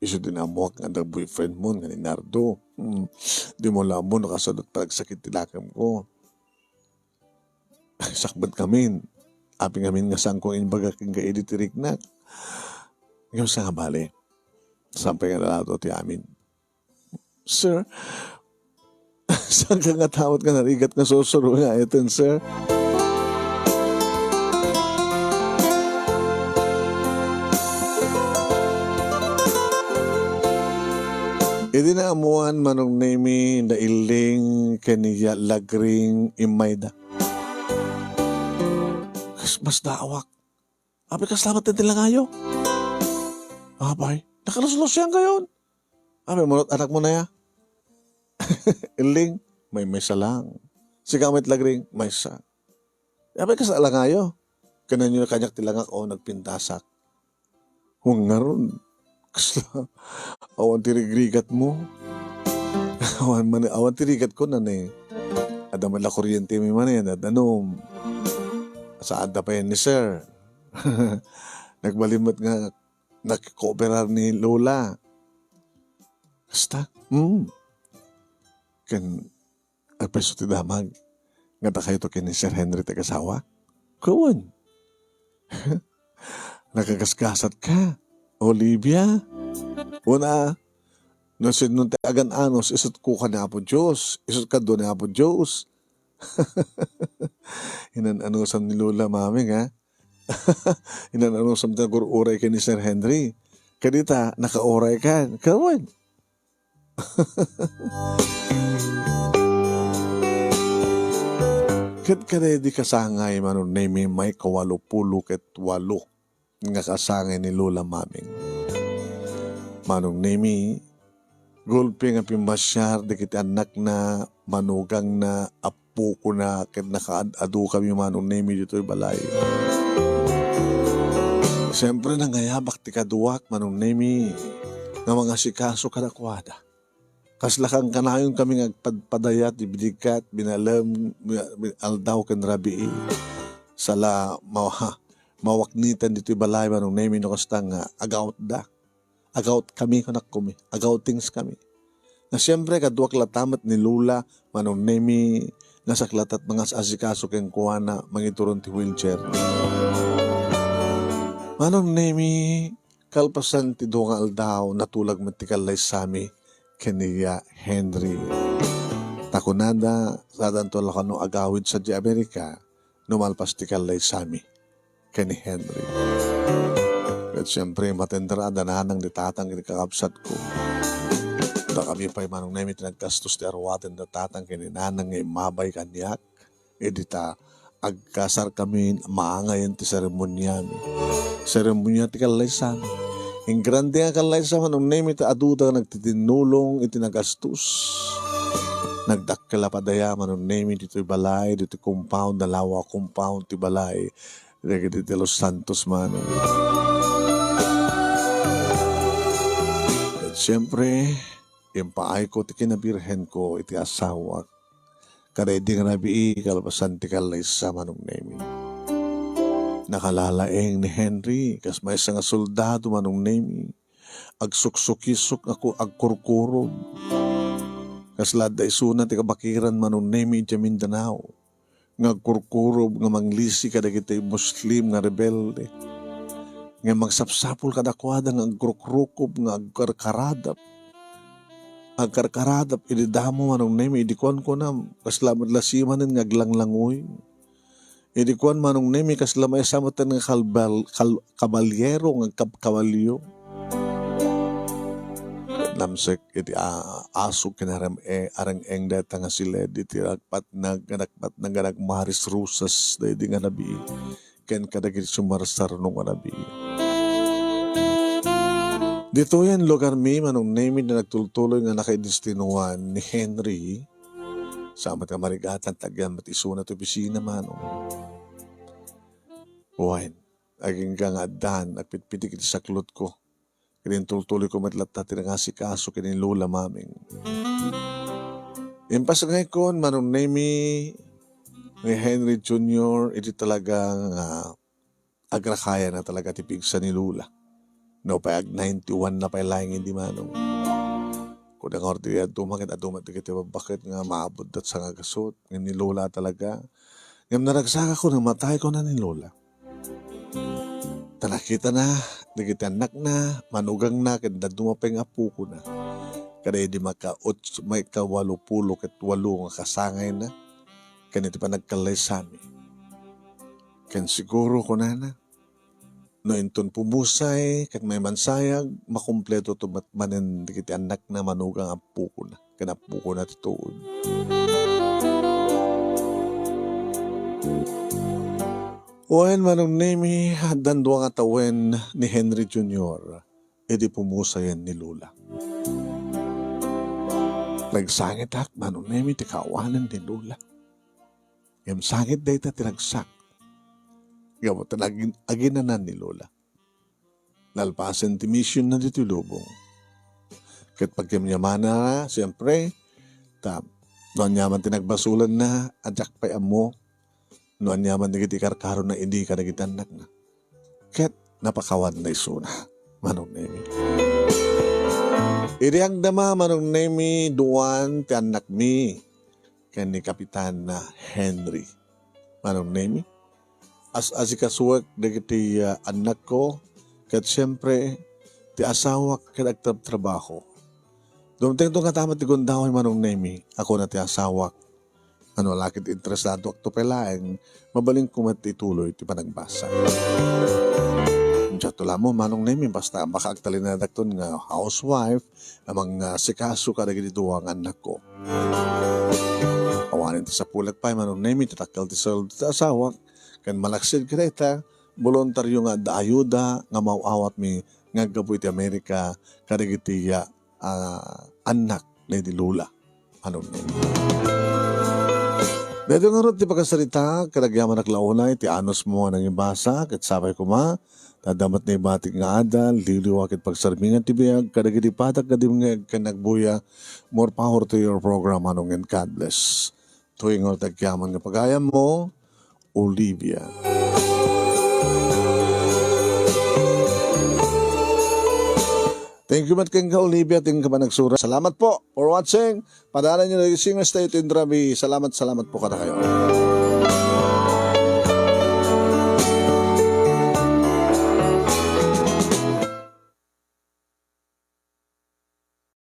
Isu ti naammoak nga adda boyfriend mo nga ni Nardo. Hmm, dimo la ammo no kasano ti panagsakit ti lakemko. Sakbet ngamin. Apay ngamin nga saanko imbaga kenka idi ti riknak. Ngem sa nga bale, saan pay nga nalato ti amin. Sir, saanka nga tawat nga narigat nga sursuro nga iten, sir? Idi naammoan, Manong Nemy, ni Illing ken ni Lagring, immayda. Kas-, masdaawak. Apay, kasla met ti langayo? Apay, nakaluslusiankayon. Apay, manong anakmo na ya? Illing, maymaysa lang. Sika met, Lagring, maysa. Apay, kasla langayo? Kaniak ti langak, o, nagpintasak. Wen ngarud, kasla, awan ti rigrigatmo. Awan man, awan ti rigatko, nani. Adda met la kuryentemi manen, adda danum. Saan ta pay ni sir. Nagbalin met nga nakikooperar ni Lola. Kasta? Hmm. Ken agpayso ti damag nga adda kayto ken ni Sir Henry ti agasawak? Wen. Nakagasgasatka, Olivia. Wen a, no sino ti agan-anos, isu't kuka ni Apo Dios, isu't kadua ni Apo Dios. Inan-anusam ni Lola Maming, ha? Inan-anusam ti nagur-uray ken ni Sir Henry. Kadita, nakauraykan. Kawen. Ket kadaydi kasangay, Manong Nemy, maikawalo pulo ket walo nga kasangay ni Lola Maming. Manong Nemy, gulpi nga pimmasiar dagiti annakna, manugangna, appokona, ket nakaad-adukami, Manong Nemy, ditoy balay. Siempre, nangayabak ti kaduak, Manong Nemy, nga mangasikaso kadakuada. Kasla kankanayonkami nga agpadpadaya ti bidigat, binalem, bi-, bi-, aldaw ken rabii. Sala, ma-, mawaknitan ditoy balay, Manong Nemy, no kasta nga agawtda. Agawtkami, kanakkomi. Agawtingskami. Nga siempre, kaduak latta met ni Lola, Manong Nemy, nga saklatat mangas-asikaso kenkuana, mangituron ti wheelchair. Manong Nemy, kalpasan ti dua nga aldaw, natulag met ti kallaysami ken ni Henry. Ta kunada, sadanto la kano agawid sadiay Amerika no malpas ti kallaysami ken ni Henry. Ket siempre, matender a da nanang ni tatang ken kakabsatko. Dakami pay, Manong Nemy, ti naggastos ti aruaten da tatang ken ni nanang nga immabay kaniak. Idi ta agkasarkami, maangayen ti seremoniami. Seremonia ti kallaysami. Ingrande nga kallaysa, Manong Nemy, ta aduda nga nagtitinnulong iti nagastos. Nagdakkel a padaya, Manong Nemy, ditoy balay, ditoy compound, nalawa a compound ti balay. Dagiti ti Los Santos, Manong. Ket siempre, impaayko ti kinabirhenko iti asawak. Kadaydi nga rabii, kalpasan ti kallaysa, Manong Nemy. Nakalalaeng ni Henry, kas maysa nga soldado, Manong Nemy. Agsuksukisok a ku-, agkurkurob. Kasla adda isuna ti kabakiran, Manong Nemy, idiay Mindanao. Nga agkurkurob, nga manglisi kadagiti Muslim nga rebelde. Nga mangsapsapul kadakuada nga agrukrukob, nga agkarkaradap. Agkarkaradap idi damo, Manong Nemy, idi kuankunam, kasla met la simanen nga aglanglangoy. Idi kuan, Manong Nemy, kasla maysa met nga kalbal-, kal-, kabalyero nga agkabkabalyo. Namsek iti a-, asog ken arem-, e-, areng-eng dayta nga siled iti nagpatnag, nga nagpatnag, nga nagmaris-rusas daydi nga rabii ken kadagiti sumarsarno nga rabii. Ditoyen lugarmi, Manong Nemy, nga nagtultuloy nga nakaidestinuan ni Henry. Sa met nga marigatan, tagyan met isuna ti opisina, Manong. Wen, agingga nga addan, agpitpitik iti saklotko. Ket intultuloyko met latta ti nangasikaso ken ni Lola Maming. Impasngayko, Manong Nemy, ni Henry Junior, iti talaga nga agrakayana talaga ti pigsa ni Lola. No pay ag ninety-one na pay laeng idi, Manong. Kuna ngarud, idi adu met, adu met dagiti babbaket nga maabutda ti sangagasut, ngem ni Lola talaga. Ngem naragsak a kuna, matay kuna ni Lola. Ta nakitana dagiti annakna, manugangna, ken dadduma pay nga appokona. Kada idi maka-, maikawalopulo ket walo nga kasangayna, ken iti panagkallaysami. Ken siguro, kunana, no inton pumusay ket maimansayag, makumpleto to met manen dagiti annakna, manugang, appokona, ken appokona ti tuod. Wen, Manong Nemy, addan dua nga tawen ni Henry Junior idi pumusayen ni Lola. Nagsangitak, Manong Nemy, ti kaawanan ni Lola. Ngem sangit dayta ti ragsak. Gapu ta nagin-, aginanan ni Lola. Nalpasen ti missionna ditoy lubong. Ket pagyamyamanna, siempre, ta no aniaman ti nagbasolanna, a diak pay ammo no aniaman dagiti karkarona idi kadagiti annakna. Ket napakawanna isuna, Manong Nemy. Idi agdama, Manong Nemy, duan ti annakmi ken ni Kapitan Henry. Manong Nemy, as-asikasuek dagiti, ah, annakko, ket siempre, ti asawak ket agtrabtrabaho. Dumtengto nga tama ti gundaway, Manong Nemy, a kuna ti asawak. Ano, lakit interesado ak to pay laeng, mabalinko met ituloy ti panagbasa. Diato la mo, Manong Nemy, basta makaagtalinaedakton nga housewife, a mangasikaso kadagiti dua nga annakko. Awanen ti sapulek pay, Manong Nemy, ti dakkel ti sueldo ti asawak, ken malaksid kadayta, boluntario nga adda ayuda nga maaw-awatmi nga aggapu iti Amerika kadagiti, ah, annak daydi Lola. Manong Nemy. Daytoy ngarud ti pakasarita, ket agyamanak la unay ti anusmo nga nangibasa, ket sapay koma, ta adda met naibatik nga adal, liwliwa ket pagsarbingan ti biag, kadagiti patak nga dimngeg ken nagbuya. More power to your program, Manong, and God bless. Toy nga ti agyaman nga pagayammo, Olivia. Thank you met kenka, Olivia, ti inka panagsura. Salamat po for watching. Padalanyo dagiti singers tayo ti intrabi. Salamat, salamat po kadakayo.